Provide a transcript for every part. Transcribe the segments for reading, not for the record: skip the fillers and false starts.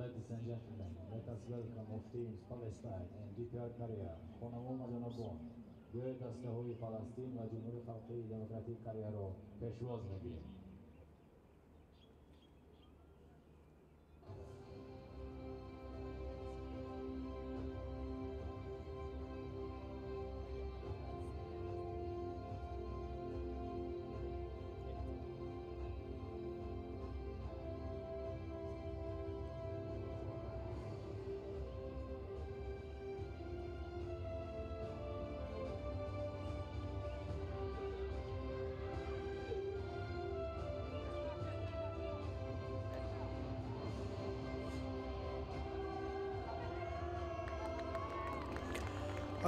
Ladies and gentlemen, let us welcome of teams Palestine and DPR Korea, Хонамон Маҷонабон. Биёед дастаҳои Фаластин ва Ҷумҳурии Халқии Демократии Кореяро пешвоз мегирем.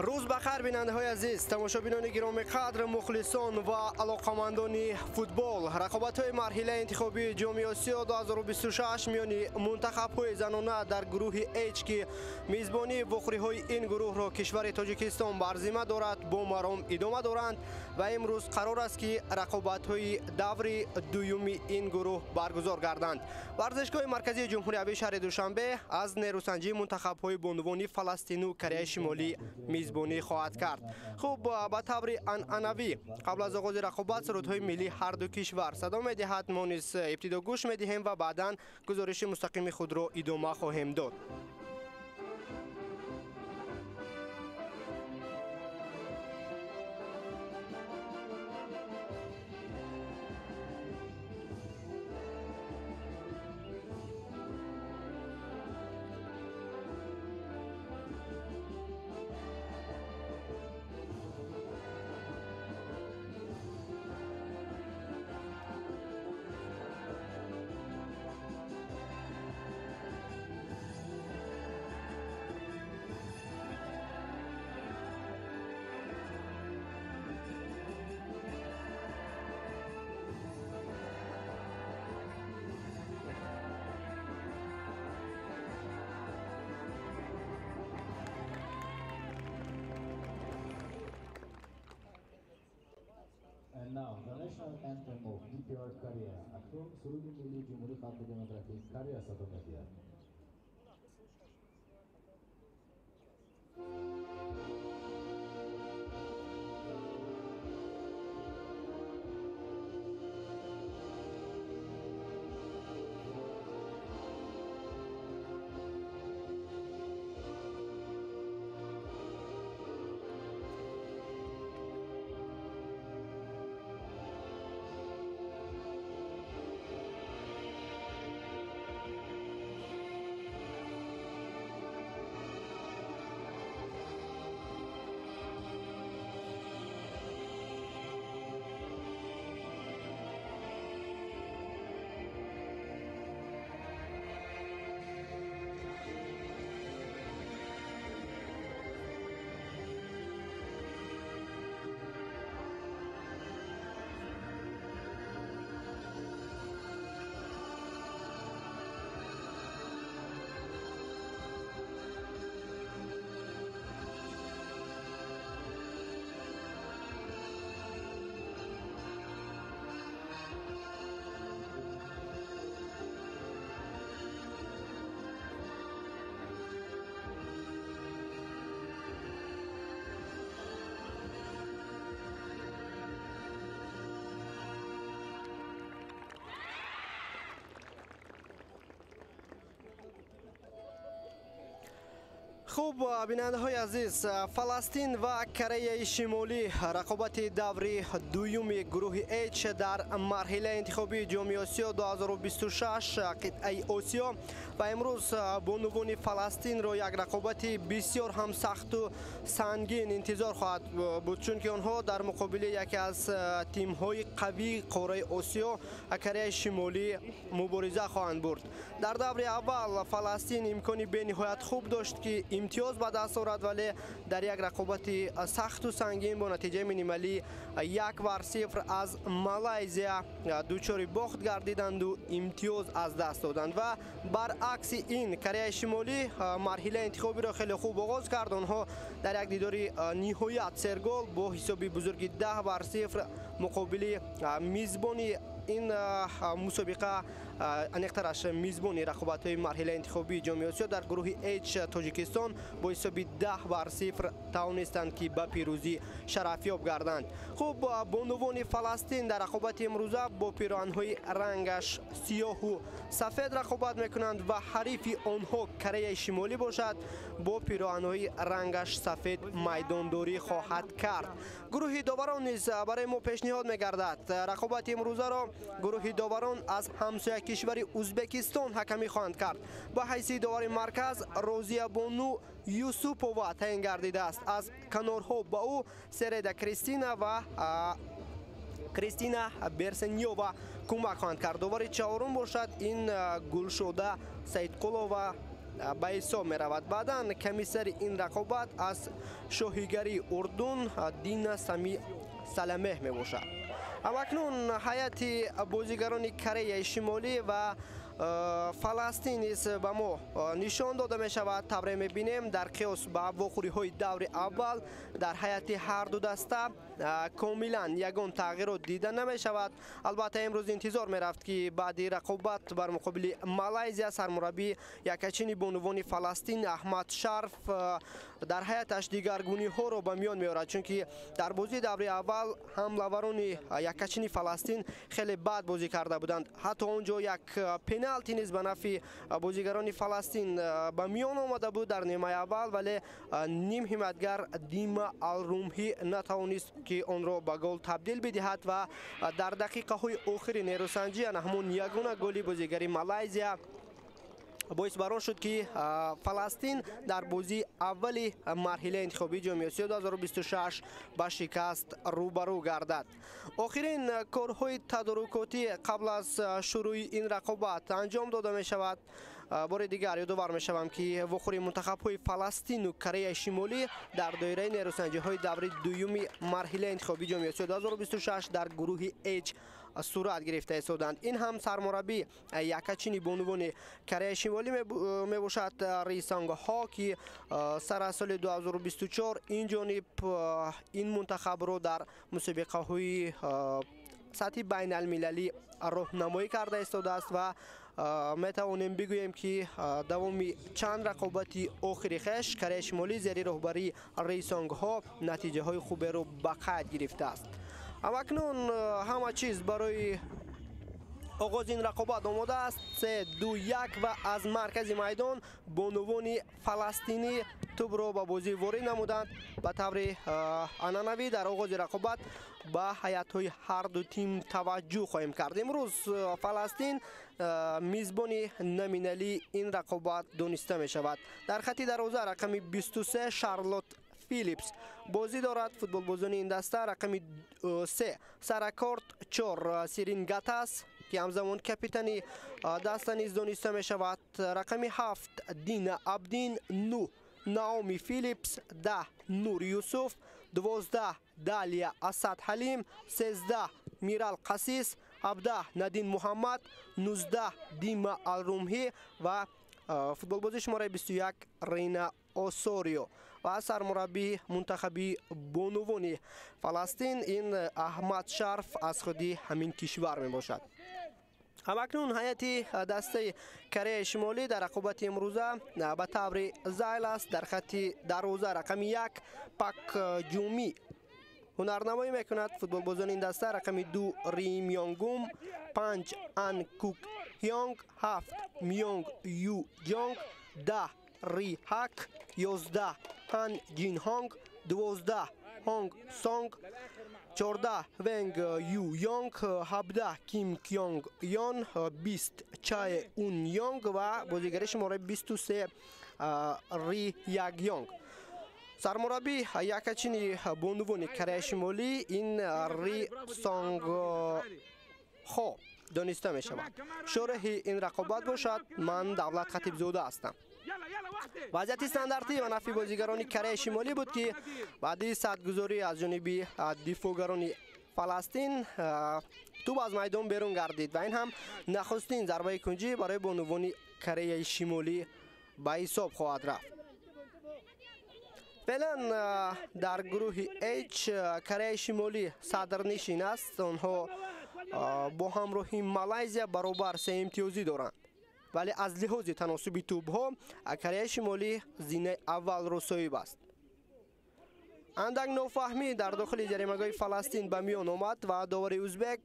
Рӯз ба хайр, бинандаҳои азиз, тамошобинони гиромиқадр, мухлисон ва алоқамандони футбол. Рақобатҳои марҳилаи интихобии Ҷоми Осиё 2026 миёни мунтахабҳои занона дар гурӯҳи H, ки мизбонии вохӯриҳои ин гурӯҳро кишвари Тоҷикистон бар зимма дорад, бо маром идома доранд ва имрӯз қарор аст, ки рақобатҳои даври дуюми ин гурӯҳ баргузор гарданд. Варзишгоҳи марказии ҷумҳуриявии шаҳри Душанбе аз нерӯсанҷии мунтахабҳои бонувони Фаластину Кореяи Шимолӣ мизбонӣ хоҳад кард. Хуб, ба таври анъанавӣ қабл аз оғози рақобат сурудҳои миллии ҳар ду кишвар садо медиҳад. Мо низ ибтидо гӯш медиҳем ва баъдан гузориши мустақими худро идома хоҳем дод. And now, the national anthem of DPR Korea. Акнун суруди миллии Ҷумҳурии Халқи Демократии Корея садо медиҳад. Хуб, бинандаҳои азиз, Фаластин ва Кореяи Шимолӣ рақобати даври дуюми гурӯҳи H дар марҳилаи интихобии Ҷоми Осиё 2026 қитъаи Осиё ва имрӯз бонувони Фаластинро як рақобати бисёр ҳам сахту сангин интизор хоҳад буд, чунки онҳо дар муқобили яке аз тимҳои қавии қораи Осиё Кореяи Шимолӣ мубориза хоҳанд бурд. Дар даври аввал Фаластин имкони бениҳоят хуб дошт, ки имтиёз ба даст орад, вале дар як рақобати сахту сангин бо натиҷаи минималӣ 1-0 аз Малайзия дучори бохт гардиданду имтиёз аз даст доданд. Ва баръакси ин Кореяи Шимолӣ марҳилаи интихобиро хеле хуб оғоз кард. Онҳо дар як дидори ниҳоят сергол бо ҳисоби бузурги 10-0 муқобили мизбони ин мусобиқа аниқтараш мизбони рақобатҳои марҳилаи интихобии Ҷоми Осиё дар гурӯҳи H Тоҷикистон бо ҳисоби 10-0 тавонистанд, ки ба пирӯзӣ шарафёб гарданд. Хуб, бонувони Фаластин дар рақобати имрӯза бо пироҳанҳои рангаш сиёҳу сафед рақобат мекунанд ва ҳарифи онҳо Кореяи Шимолӣ бошад, бо пироҳанҳои рангаш сафед майдондорӣ хоҳад кард. Гурӯҳи доварон низ барои мо пешниҳод мегардад. Рақобати имрӯзаро гурӯҳи доварон аз ҳамсоя кишвари Узбекистон ҳакамӣ хоҳанд кард. Ба ҳайси довари марказ Розиябону Юсупова таъин гардидааст. Аз канорҳо ба ӯ Середа Кристина ва Кристина Берсеньова кӯмак хоҳанд кард. Довари чаҳорум бошад, ин Гулшода Саидқулова ба ҳисоб меравад. Баъдан комиссари ин рақобат аз шоҳигарии Урдун Дина Сами Саламеҳ мебошад. Ҳамакнун ҳайати бозигарони Кореяи Шимолӣ ва Фаластин низ ба мо нишон дода мешавад. Тавре мебинем, дар қиёс ба вохӯриҳои даври аввал дар ҳайати ҳар ду даста комилан ягон тағйирот дида намешавад. Албатта, имрӯз интизор мерафт, ки баъди рақобат бар муқобили Малайзия сармураббии якачини бонувони Фаластин Аҳмад Шарф дар ҳайаташ дигаргуниҳоро ба миён меорад, чунки дар бозии даври аввал ҳамлаварони якачини Фаластин хеле бад бозӣ карда буданд. Ҳатто он ҷо як пеналти низ ба нафи бозигарони Фаластин ба миён омада буд дар нимаи аввал, вале ним ҳимоятгар Дима Алрумҳӣ натавонист, ки онро ба гол табдил бидиҳад ва дар дақиқаҳои охири нерӯсанҷӣ ана ҳамон ягона голи бозигари Малайзия боис бар он шуд, ки Фаластин дар бозии аввали марҳилаи интихобии Ҷоми Осиё 2026 ба шикаст рӯбарӯ гардад. Охирин корҳои тадорукотӣ қабл аз шурӯи ин рақобат анҷом дода мешавад. Бори дигар ёдовар мешавам, ки вохӯрии мунтахабҳои Фаластину Кореяи Шимолӣ дар доираи нерӯсанҷиҳои даври дуюми марҳилаи интихобии Ҷоми Осиё 2026 дар гурӯҳи H сурат гирифта истоданд. Ин ҳам сармураббӣ якачини бонувони Кореяи Шимолӣ мебошад, Ри Сангҳо, ки сар аз соли 2024 ин ҷониб ин мунтахабро дар мусобиқаҳои сатҳи байналмилалӣ роҳнамоӣ карда истодааст ва метавонем бигӯем, ки давоми чанд рақобати охири хеш Кореяи Шимолӣ зери роҳбарии Ри Сонгҳо натиҷаҳои хуберо ба қайд гирифтааст. Ҳамакнун ҳама чиз барои оғози ин рақобат омода аст. Се, ду, як ва аз маркази майдон бонувони фаластинӣ тӯбро ба бозӣ ворид намуданд. Ба таври анъанавӣ дар оғози рақобат ба ҳайатҳои ҳар ду тим таваҷҷӯҳ хоҳем кард. Имрӯз Фаластин мизбони номиналии ин рақобат дониста мешавад. Дар хати дарвоза рақами 23 Шарлот Филипс бозӣ дорад. Футболбозони ин даста: рақами 3 Саракорд, 4 Сирин Гатас, ки ҳамзамон капитани даста низ дониста мешавад, рақами 7 Дина Абдин, 9 Наоми Филипс, 10 Нур Юсуф, 12 Далия Асад Ҳалим, 13 Мирал Қасис, 17 Надин Муҳаммад, 19 Дима Алрумҳӣ ва футболбози шумораи 21 Рина Осорио. Ва сармураббии мунтахаби бонувони Фаластин ин Аҳмад Шарф аз худи ҳамин кишвар мебошад. Ҳамакнун ҳайати дастаи Кореяи Шимолӣ дар рақобати имрӯза ба таври зайл аст. Дар хати дарвоза рақами 1 Пак Ҷумӣ ҳунарнамоӣ мекунад. Футболбозони ин даста: рақами 2 Ри Мёнгум, 5 Ан Кук Ҳёнг, 7 Мёнг Ю Ҷонг, 10 Ри Ҳак, 11 Ҳан Ҷин Ҳонг, 12 Ҳонг Сонг, 14 Венг Ю Йонг, 17 Ким Кёнг Йон, 20 Чае Ун Йонг ва бозигари шумораи 23 Ри Яг Йонг. Сармураббӣ якачини бонувони Кореяи Шимолӣ ин Ри Сонг Хо дониста мешавад. Шореҳи ин рақобат бошад ман Давлат Хатибзода ҳастам. Вазъияти стандартӣ ва нафи бозигарони Кореяи Шимолӣ буд, ки баъди садгузорӣ аз ҷониби дифоъгарони Фаластин тӯб аз майдон берун гардид ва ин ҳам нахустин зарбаи кунҷӣ барои бонувони Кореяи Шимолӣ ба ҳисоб хоҳад рафт. Феълан дар гурӯҳи H Кореяи Шимолӣ садрнишин аст. Онҳо бо ҳамроҳи Малайзия баробар 3 имтиёзӣ доранд. Вале аз лиҳози таносуби тӯбҳо Кореяи Шимолӣ зинаи аввалро соҳиб аст. Андак нофаҳмӣ дар дохили ҷаримагоҳи Фаластин ба миён омад ва довари узбек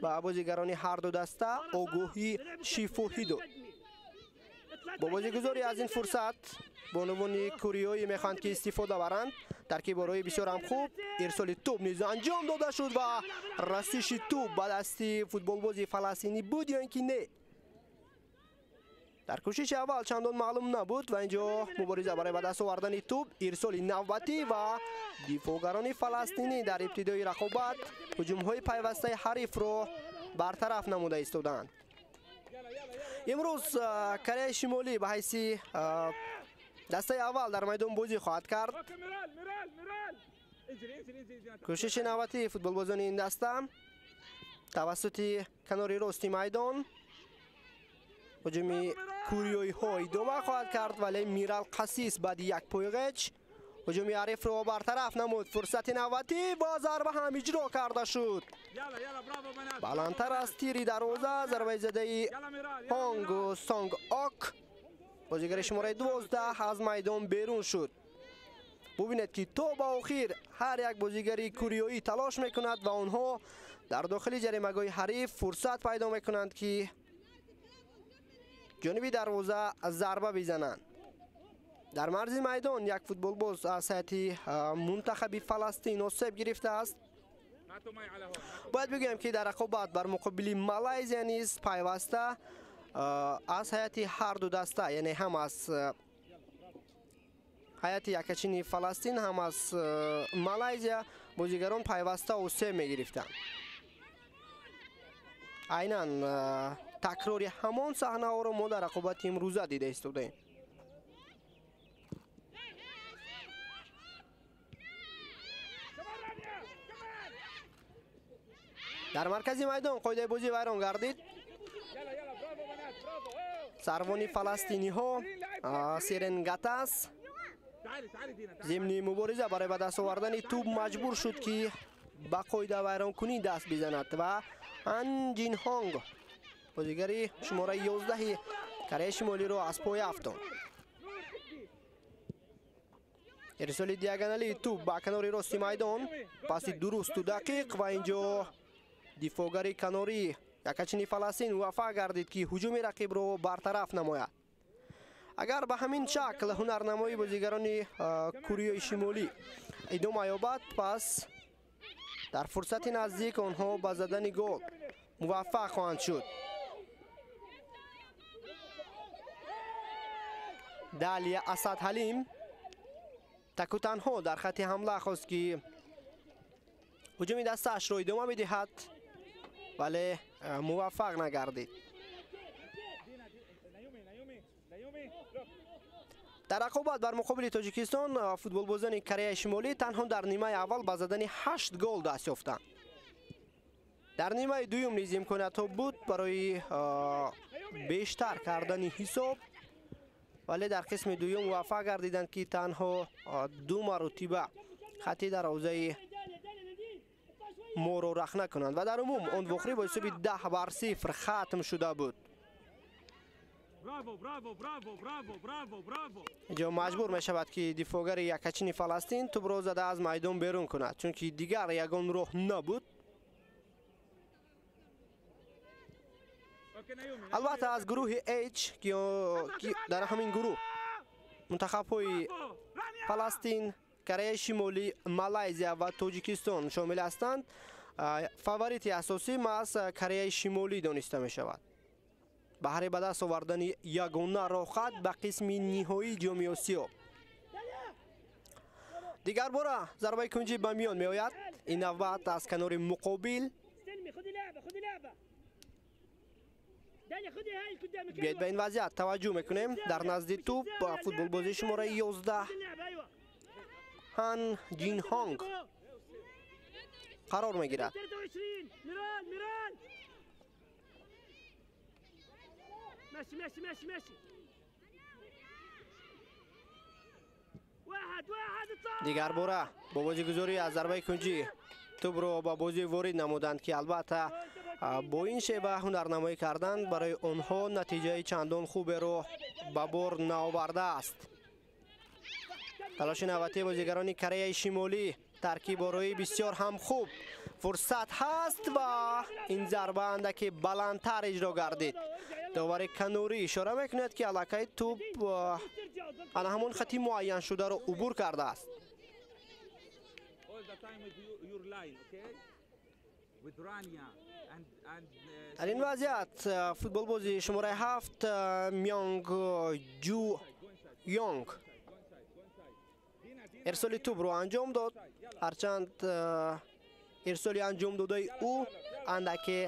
ба бозигарони ҳар ду даста огоҳии шифоҳӣ дод. Бо бозигузорӣ аз ин фурсат бонувони кореёӣ мехоҳанд ки истифода баранд. Таркиборои бисёр ҳам хуб, ирсоли тӯб низ анҷом дода шуд ва расиши тӯб ба дасти футболбози фаластинӣ буд ё ин ки не. Дар кӯшиши аввал чандон маълум набуд ва инҷо мубориза барои ба даст овардани тӯб, ирсоли навбатӣ ва дифоъгарони фаластинӣ дар ибтидои рақобат ҳуҷумҳои пайвастаи ҳарифро бартараф намуда истоданд. Имрӯз Кореяи Шимолӣ ба ҳайси дастаи аввал дар майдон бозӣ хоҳад кард. Кӯшиши навбатии футболбозони ин даста тавассути канори рости майдон ҳуҷуми куриёиҳо идома хоҳад кард, вале Мирал Қасис баъди як пойғеч ҳуҷуми ҳарифро бартараф намуд. Фурсати навбатӣ ва зарба ҳам иҷро карда шуд. Баландтар аз тири дарвоза зарбаи задаи Ҳонг Сонг Ок, бозигари шумораи 12, аз майдон берун шуд. Бубинед ки то ба охир ҳар як бозигари куриёӣ талош мекунад ва онҳо дар дохили ҷаримагоҳи ҳариф фурсат пайдо мекунанд ки ҷониби дарвоза зарба бизананд. Дар марзи майдон як футболбоз аз ҳайати мунтахаби Фаластин осеб гирифтааст. Бояд бигӯем ки дар рақобат бар муқобили Малайзия низ пайваста аз ҳайати ҳар ду даста, яъне ҳам аз ҳайати якачини Фаластин, ҳам аз Малайзия бозигарон пайваста осеб мегирифтанд. Айнан такрори ҳамон саҳнаҳоро мо дар рақобати имрӯза дида истодаем. Дар маркази майдон қоидаи бозӣ вайрон гардид. Сарвони фаластиниҳо Серен Гатас зимни мубориза барои ба даст овардани тӯб маҷбур шуд ки ба қоида вайронкунӣ даст бизанад ва Ан Ҷин Ҳонг, бозигари шумораи 11 Кореяи Шимолиро аз пой афтонд. Ирсоли диагоналии тӯб ба канори рости майдон, паси дурусту дақиқ ва инҷо дифоъгари канорӣ якачини Фаластин муваффақ гардид ки ҳуҷуми рақибро бартараф намояд. Агар ба ҳамин шакл ҳунарнамоии бозигарони Кореяи Шимолӣ идома ёбад, пас дар фурсати наздик онҳо ба задани гол муваффақ хоҳанд шуд. Далия Асад Ҳалим таку танҳо дар хатти ҳамла хост ки ҳуҷуми дастаашро идома бидиҳад, вале муваффақ нагардид. Дар рақобат бар муқобили Тоҷикистон футболбозони Кореяи Шимолӣ танҳо дар нимаи аввал ба задани 8 гол даст ёфтанд. Дар нимаи дуюм низ имкониятҳо буд барои бештар кардани ҳисоб, вале дар қисми дуюм муваффақ гардиданд ки танҳо 2 маротиба хатти дарвозаи моро рахна кунанд ва дар умум он вохӯрӣ бо ҳисоби 10-0 хатм шуда буд. Инҷо маҷбур мешавад ки дифоъгари якачини Фаластин тӯбро зада аз майдон берун кунад, чунки дигар ягон роҳ набуд. Албатта аз гурӯҳи H, ки дар ҳамин гурӯҳ мунтахабҳои Фаластин, Кореяи Шимолӣ, Малайзия ва Тоҷикистон шомил ҳастанд, фаворити асосӣ маҳз Кореяи Шимолӣ дониста мешавад. Баҳри ба даст овардани ягона роҳхат ба қисми ниҳоии ҷоми Осиё. Дигар бора зарбаи кунҷӣ ба миён меояд. Ин навбат аз канори муқобил. Биёед ба ин вазъият таваҷҷӯҳ мекунем. Дар назди тӯб футболбозии шумораи 11 Хан Ҷин Ҳонг қарор мегирад. Дигар бора бо бозигузорӣ аз зарбаи кунҷӣ тӯбро ба бозӣ ворид намуданд ки албатта Бо ин шева ҳунарнамоӣ кардан барои онҳо натиҷаи чандон хуберо ба бор наовардааст. Талоши навбатии бозигарони Кореяи Шимолӣ, таркиборои бисёр ҳам хуб, фурсат ҳаст ва ин зарба андаке баландтар иҷро гардид. Довари канорӣ ишора мекунад, ки аллакай тӯб ана ҳамон хати муайяншударо убур кардааст. Дар ин вазъият футболбози шумораи 7 Мёнг Ҷу Йонг ирсоли тӯбро анҷом дод. Ҳарчанд ирсоли анҷом додаи ӯ андаке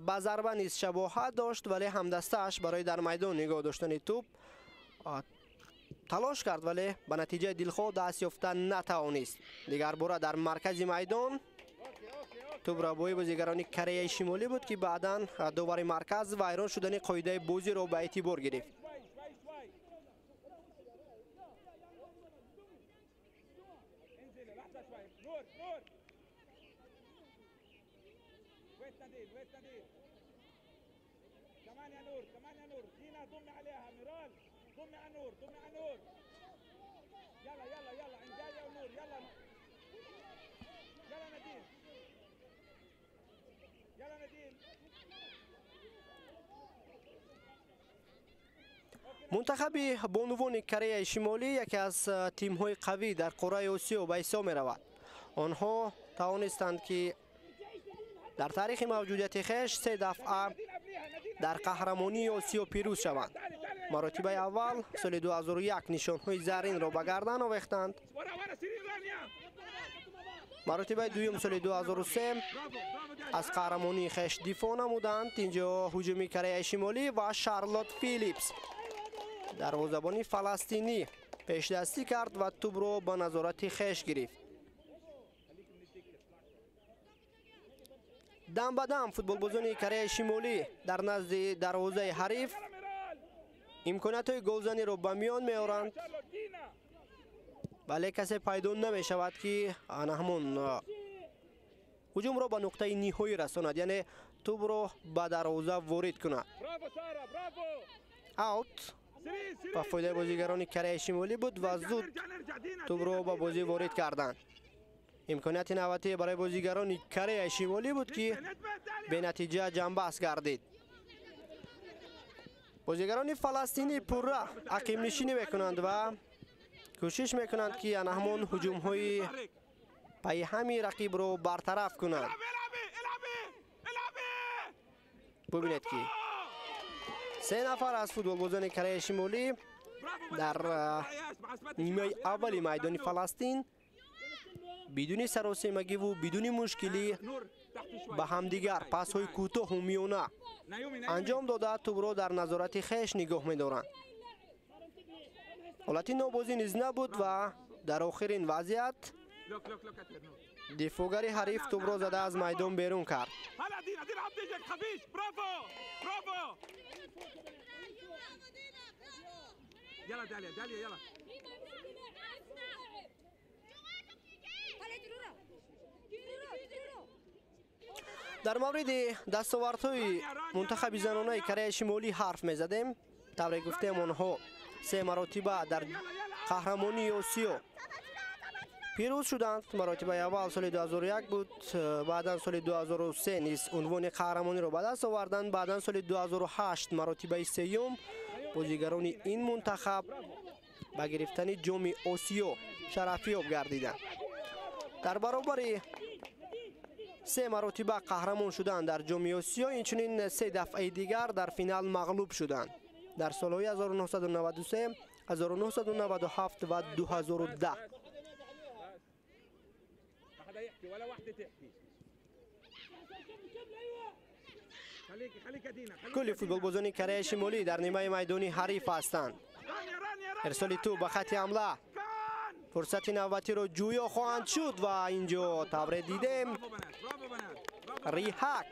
ба зарба низ шабоҳат дошт, вале ҳамдастааш барои дар майдон нигоҳ доштани тӯб талош кард, вале ба натиҷаи дилхоҳ даст ёфта натавонист. Дигарбора дар маркази майдон тӯб рабои бозигарони Кореяи Шимолӣ буд, ки баъдан довари марказ вайрон шудани қоидаи бозиро ба эътибор гирифт. Мунтахаби бонувони Кореяи Шимолӣ яке аз тимҳои қавӣ дар қораи Осиё ба ҳисоб меравад. Онҳо тавонистанд, ки дар таърихи мавҷудияти хеш 3 дафъа дар қаҳрамонии Осиё пирӯз шаванд. Маротибаи аввал соли 2001 нишонҳои заринро ба гардан овехтанд. Маротибаи дуюм соли 2003 аз қаҳрамонии хеш дифоъ намуданд. Инҷо ҳуҷуми Кореяи Шимолӣ ва Шарлот Филипс дарвозабони фаластинӣ пешдастӣ кард ва тӯбро ба назорати хеш гирифт. Дам ба дам футболбозони Кореяи Шимолӣ дар назди дарвозаи ҳариф имкониятҳои голзаниро ба миён меоранд, вале касе пайдо намешавад, ки ана ҳамон ҳуҷумро ба нуқтаи ниҳоӣ расонад, яъне тӯбро ба дарвоза ворид кунад. Аут ба фоидаи бозигарони Кореяи Шимолӣ буд ва зуд тӯбро ба бозӣ ворид карданд. Имконияти навбатӣ барои бозигарони Кореяи Шимолӣ буд, ки бенатиҷа ҷамъбаст гардид. Бозигарони фаластинӣ пурра ақибнишинӣ мекунанд ва кӯшиш мекунанд, ки ана ҳамон ҳуҷумҳои пайҳами рақибро бартараф кунанд. Бубинед, ки 3 нафар аз футболбозони Кореяи Шимолӣ дар нимаи аввали майдони Фаластин бидуни саросемагиву бидуни мушкилӣ ба ҳамдигар пасҳои кӯтоҳу миёна анҷом дода, тӯбро дар назорати хеш нигоҳ медоранд. Ҳолати нобозӣ низ набуд ва дар охирин вазъият дифоъгари ҳариф тӯбро зада аз майдон берун кард. Дар мавриди дастовардҳои мунтахаби занонаи Кореяи Шимолӣ ҳарф мезадем. Тавре гуфтем, онҳо 3 маротиба дар қаҳрамонии Осиё пирӯз шуданд. Маротибаи аввал соли 2001 буд, баъдан соли 2003 низ унвони қаҳрамониро ба даст оварданд. Баъдан соли 2008 маротибаи сеюм бозигарони ин мунтахаб ба гирифтани ҷоми Осиё шарафёб гардиданд. Дар баробари 3 маротиба қаҳрамон шуданд дар ҷоми Осиё, инчунин 3 дафъаи дигар дар финал мағлуб шуданд дар солҳои 1993, 1997 ва 2010. Кулли футболбозони Кореяи Шимолӣ дар нимаи майдони ҳариф ҳастанд. Ирсоли тӯб ба хати ҳамла, фурсати навбатиро ҷӯё хоҳанд шуд ва инҷо тавре дидем Риҳак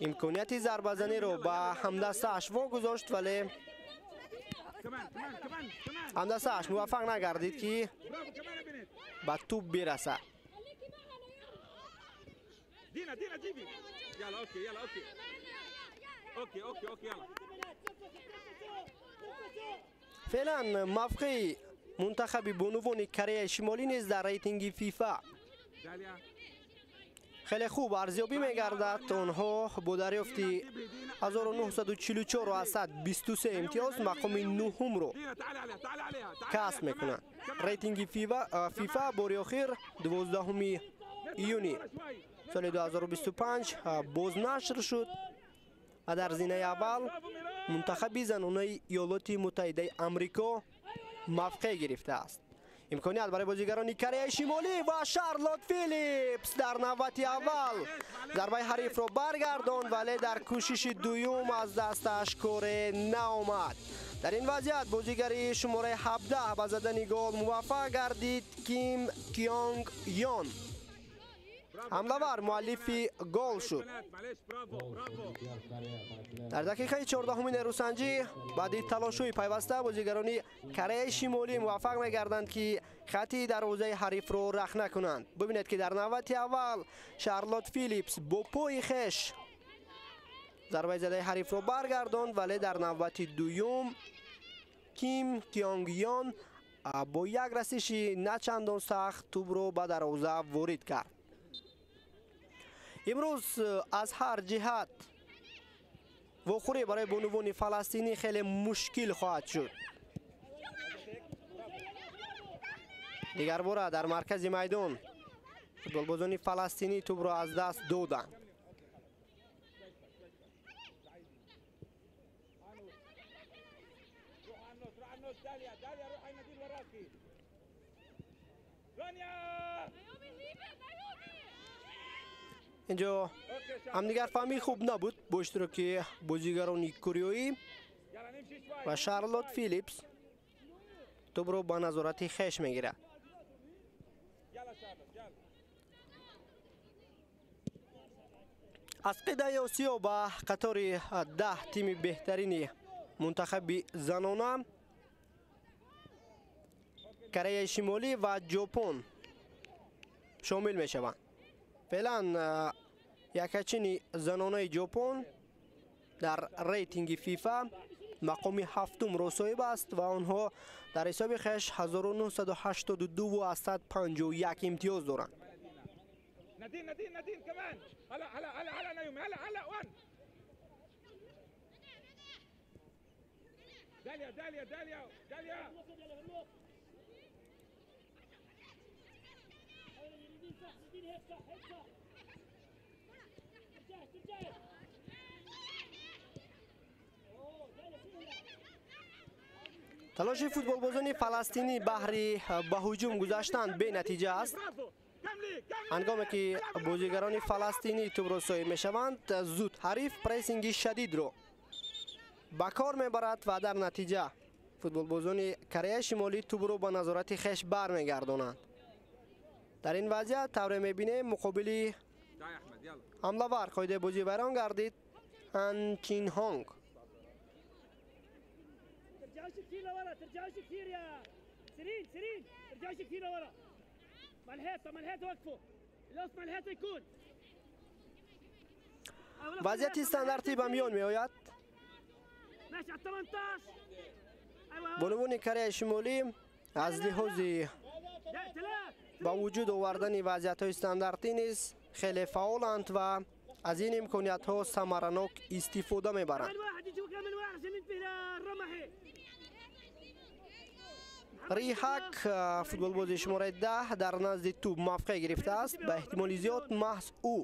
имконияти зарбазаниро ба ҳамдастааш вогузошт, вале ҳамдастааш муваффақ нагардид, ки ба тӯб бирасад. دينا دينا جيبي يلا okay يلا okay okay okay okay يلا. فعلا мавқеи мунтахаби бонувони Кореяи Шимолӣ низ дар рейтинги ФИФА хеле хуб арзёбӣ мегардад. Онҳо бо дарёфти 1944,23 имтиёз мақоми нуҳумро касб мекунанд. Рейтинги ФИФА бори охир 12 июни соли 2025 бознашр шуд ва дар зинаи аввал мунтахаби занонаи Иёлоти Муттаҳидаи Амрико мавқеъ гирифтааст. Имконият барои бозигарони Кореяи Шимолӣ ва Шарлот Филипс дар навбати аввал зарбаи ҳарифро баргардонд, вале дар кӯшиши дуюм аз дасташ коре наомад. Дар ин вазъият бозигари шумораи 17 ба задани гол муваффақ гардид. Ким Кёнг Йон ҳамлавар муаллифи гол шуд. Дар дақиқаи 14-уми нерӯсанҷӣ баъди талошҳои пайваста бозигарони Кореяи Шимолӣ муваффақ мегарданд, ки хати дарвозаи ҳарифро рахна кунанд. Бибинед, ки дар навбати аввал Шарлот Филипс бо пои хеш зарбаи задаи ҳарифро баргардонд, вале дар навбати дуюм Ким Кёнг Йон бо як расиши начандон сахт тӯбро ба дарвоза ворид кард. Имрӯз аз ҳар ҷиҳат вохӯрӣ барои бонувони фаластинӣ хеле мушкил хоҳад шуд. Дигарбора дар маркази майдон футболбозони фаластинӣ тӯбро аз даст доданд. Инҷо ҳамдигарфаҳмӣ хуб набуд бо иштироки бозигарони кореоӣ ва Шарлот Филипс тӯбро ба назорати хеш мегирад. Аз қидаи Осиё ба қатори 10 тими беҳтарини мунтахаби занона Кореяи Шимолӣ ва Ҷопон шомил мешаванд. Феълан якачини занонаи Ҷопон дар рейтинги ФИФА мақоми ҳафтумро соҳиб аст ва онҳо дар ҳисоби хеш 1982,51 имтиёз доранд. نادين نادين نادين كمان هلا هلا هلا هلا نايومي هلا هلا وان داليا داليا داليا داليا талоши футболбозони фаластинӣ баҳри ба ҳуҷум гузаштан бенатиҷа аст. Ҳангоме ки бозигарони фаластинӣ тӯбро соҳиб мешаванд, зуд ҳариф прессинги шадидро ба кор мебарад ва дар натиҷа футболбозони Кореяи Шимолӣ тӯбро ба назорати хеш бармегардонанд. Дар ин вазъият тавре мебинем, муқобили ҳамлавар қоидаи бозӣ вайрон гардид Ан Чин Ҳонг. Вазъияти стандартӣ ба миён меояд. Бонувони Кореяи Шимолӣ аз лиҳози ба вуҷуд овардани вазъиятҳои стандартӣ низ хеле фаъоланд ва аз ин имкониятҳо самаранок истифода мебаранд. Риҳак, футболбози шумораи 10, дар назди тӯб мавқеъ гирифтааст. Ба эҳтимоли зиёд маҳз ӯ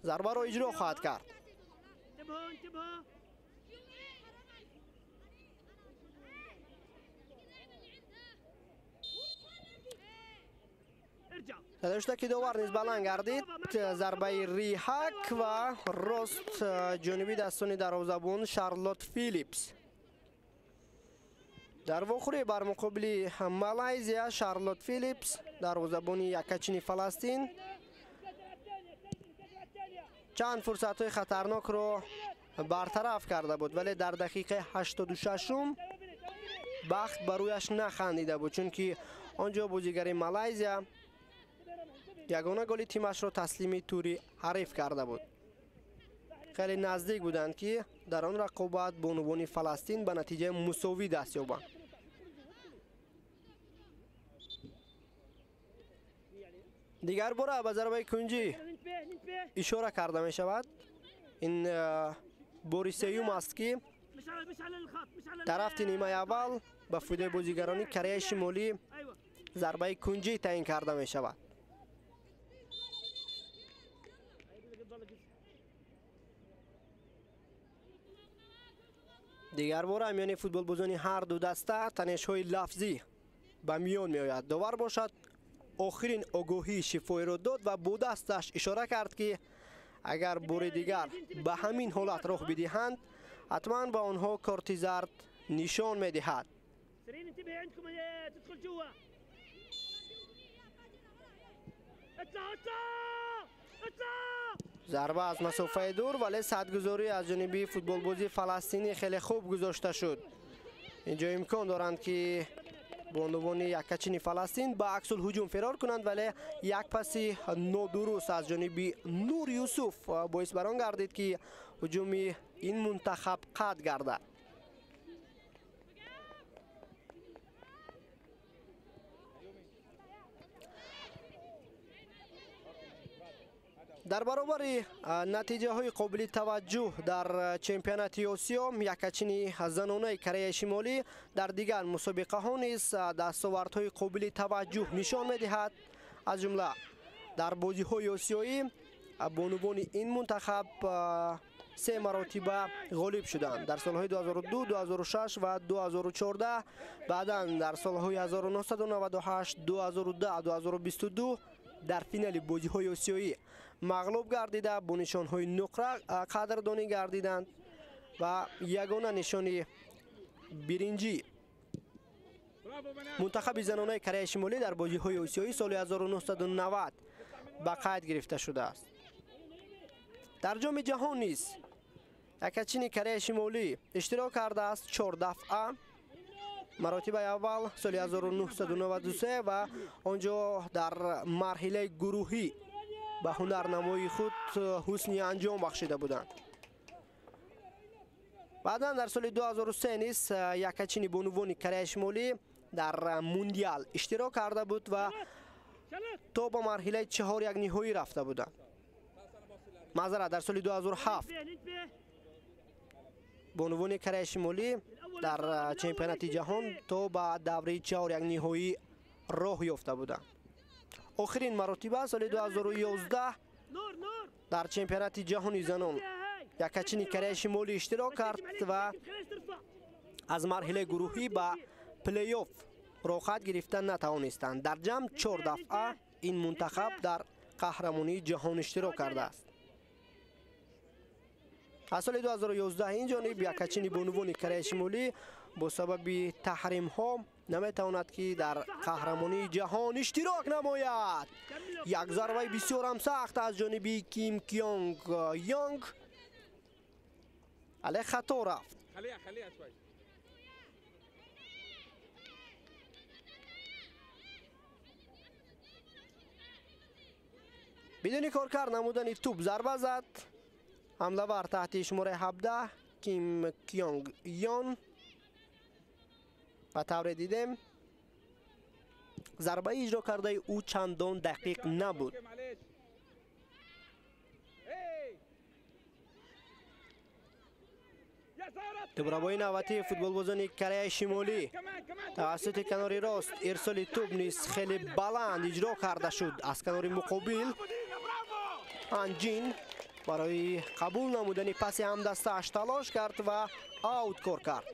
зарбаро иҷро хоҳад кард. Дошта ки довар низ баланд гардид. Зарбаи Риҳак ва рост ҷониби дастони дарвозабон Шарлот Филипс. Дар вохӯрӣ бар муқобили Малайзия Шарлот Филипс, дарвозабони якачини Фаластин, чанд фурсатҳои хатарнокро бартараф карда буд, вале дар дақиқаи 86-ум бахт ба рӯяш нахандида буд, чунки он ҷо бозигари Малайзия ягона голи тимашро таслими тури ҳариф карда буд. Хеле наздик буданд, ки дар он рақобат бонувони Фаластин ба натиҷаи мусовӣ даст ёбанд. Дигар бора ба зарбаи кунҷӣ ишора карда мешавад. Ин бори сеюм аст, ки тарафти нимаи аввал ба фоидаи бозигарони Кореяи Шимолӣ зарбаи кунҷӣ таъин карда мешавад. Дигар бора миёни футболбозони ҳар ду даста танешҳои лафзӣ ба миён меояд. Довар бошад охирин огоҳии шифоиро дод ва бо дасташ ишора кард, ки агар бори дигар ба ҳамин ҳолат роҳ бидиҳанд, ҳатман ба онҳо корти зард нишон медиҳад. Зарба аз масофаи дур, вале садгузорӣ аз ҷониби футболбози фаластинӣ хеле хуб гузошта шуд. Инҷо имкон доранд, ки бонувони яккачини Фаластин ба аксулҳуҷум фирор кунанд, вале як паси нодуруст аз ҷониби Нур Юсуф боис бар он гардид, ки ҳуҷуми ин мунтахаб қатъ гардад. Дар баробари натиҷаҳои қобили таваҷҷӯҳ дар чемпионати Осиё, яккачини занонаи Кореяи Шимолӣ дар дигар мусобиқаҳо низ дастовардҳои қобили таваҷҷӯҳ нишон медиҳад. Аз ҷумла дар бозиҳои осиёӣ бонувони ин мунтахаб се маротиба ғолиб шуданд дар солҳои 2002, 2006 ва 2014. Баъдан дар солҳои 1998, 2010, 2022 дар финали бозиҳои осиёӣ мағлуб гардида, бо нишонҳои нуқра қадрдонӣ гардиданд ва ягона нишони биринҷӣ мунтахаби занонаи Кореяи Шимолӣ дар бозиҳои осиёӣ соли 1990 ба қайд гирифта шудааст. Дар ҷоми ҷаҳон низ якачини Кореяи Шимолӣ иштирок кардааст 4 дафъа. Маротибаи аввал соли 1993 ва он ҷо дар марҳилаи гурӯҳӣ ба ҳунарнамоии худ ҳусни анҷом бахшида буданд. Баъдан дар соли 2003 низ якачини бонувони Кореяи Шимолӣ дар мундиал иштирок карда буд ва то ба марҳилаи 4-1 ниҳоӣ рафта буданд. Маъзарат, дар соли 2007 бонувони Кореяи Шимолӣ дар чемпионати ҷаҳон то ба давраи 4-1 ниҳоӣ роҳ ёфта буданд. Охирин маротиба соли 2011 дар чемпионати ҷаҳони занон якачини Кореяи Шимолӣ иштирок кард ва аз марҳилаи гурӯҳӣ ба плей-офф роҳхат гирифта натавонистанд. Дар ҷамъ 4 дафъа ин мунтахаб дар қаҳрамонии ҷаҳон иштирок кардааст. Аз соли 2011 ин ҷониб якачини бонувони Кореяи Шимолӣ бо сабаби таҳримҳо наметавонад, ки дар қаҳрамонии ҷаҳон иштирок намояд. Як зарбаи бисёрам сахт аз ҷониби Ким Кёнг Йонг, але хато рафт. Бидуни коркард намудани тӯб зарба зад. Ҳамлавар таҳти шумораи 17 Ким Кёнг Йон. Ба тавре дидем, зарбаи иҷро кардаи ӯ чандон дақиқ набуд. Тӯбрабои навбатии футболбозони Кореяи Шимолӣ тавассути канори рост ирсоли тӯб низ хеле баланд иҷро карда шуд. Аз канори муқобил Анҷин барои қабул намудани паси ҳамдастааш талош кард ва аут кор кард.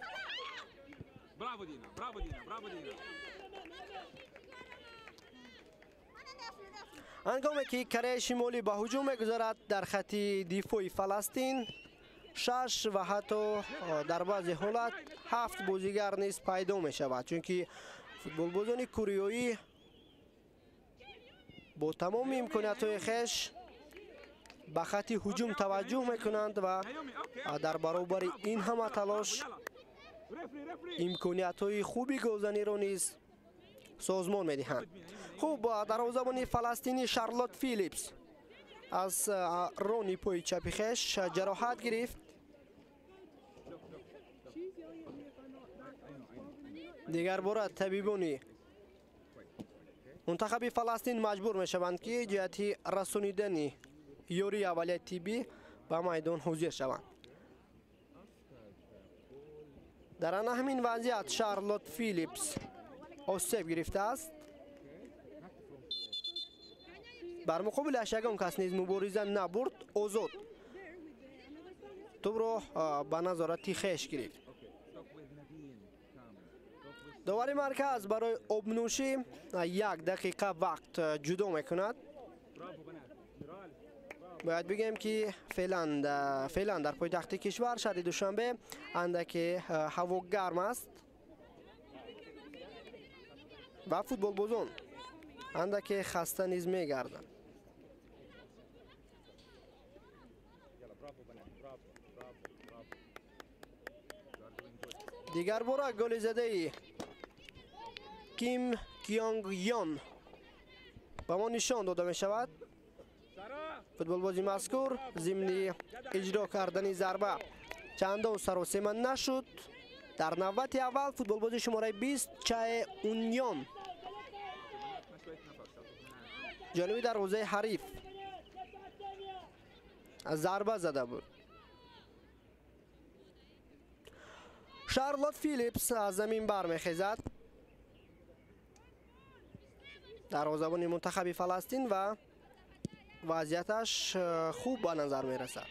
Ҳангоме ки Кореяи Шимолӣ ба ҳуҷум мегузарад, дар хати дифои Фаластин 6 ва ҳатто дар баъзе ҳолат 7 бозигар низ пайдо мешавад, чунки футболбозони кореёӣ бо тамоми имкониятҳои хеш ба хати ҳуҷум таваҷҷӯҳ мекунанд ва дар баробари ин ҳама талош имкониятҳои хуби голзаниро низ созмон медиҳанд. Хуб, дарвозабони фаластинӣ Шарлот Филипс аз рони пои чапи хеш ҷароҳат гирифт. Дигар бора табибони мунтахаби Фаластин маҷбур мешаванд, ки ҷиҳати расонидани ёрии аввалияи тиббӣ ба майдон ҳозир шаванд. Дар ана ҳамин вазъият Шарлот Филипс осеб гирифтааст. Бар муқобилаш ягон кас низ мубориза набурд, озод тӯбро ба назорати хеш гирифт. Довари марказ барои обнӯшӣ 1 дақиқа вақт ҷудо мекунад. Бояд бигӯем, ки феълан дар пойтахти кишвар, шаҳри Душанбе, андаке ҳаво гарм аст ва футболбозон андаке хаста низ мегарданд. Дигар бора голи задаи Ким Кёнг Ён ба мо нишон дода мешавад. Футболбози мазкур зимни иҷро кардани зарба чандон саросема нашуд. Дар навбати аввал футболбози шумораи 20 Чае Уньон ҷониби дарвозаи ҳариф зарба зада буд. Шарлот Филипс аз замин бармехезад. Дарвозабони мунтахаби Фаластин ва вазъияташ хуб ба назар мерасад.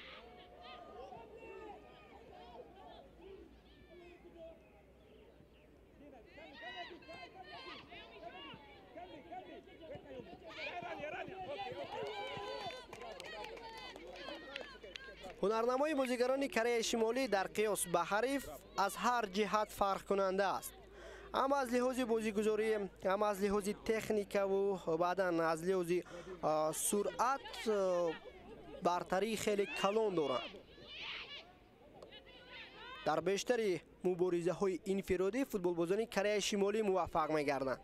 Ҳунарнамои бозигарони Кореяи Шимолӣ дар қиёс ба ҳариф аз ҳар ҷиҳат фарқкунанда аст. Ҳам аз лиҳози бозигузорӣ, ҳам аз лиҳози техникаву баъдан аз лиҳози суръат бартарии хеле калон доранд. Дар бештари муборизаҳои инфиродӣ футболбозони Кореяи Шимолӣ муваффақ мегарданд.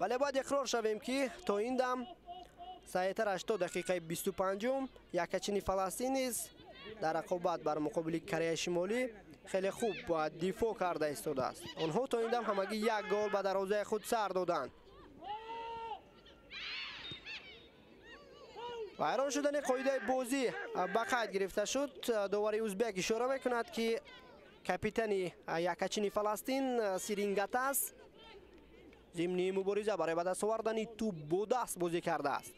Вале бояд иқрор шавем, ки то ин дам саҳиҳтараш то дақиқаи 25-ум якачини Фаластин низ дар рақобат бар муқобили Кореяи Шимолӣ хеле хуб дифоъ карда истодааст. Онҳо то ин дам ҳамагӣ 1 гол ба дарвозаи худ сар доданд. Вайрон шудани қоидаи бозӣ ба қайд гирифта шуд. Довари узбек ишора мекунад, ки капитани якачини Фаластин Сирингатас зимни мубориза барои ба даст овардани тӯб бо даст бозӣ кардааст.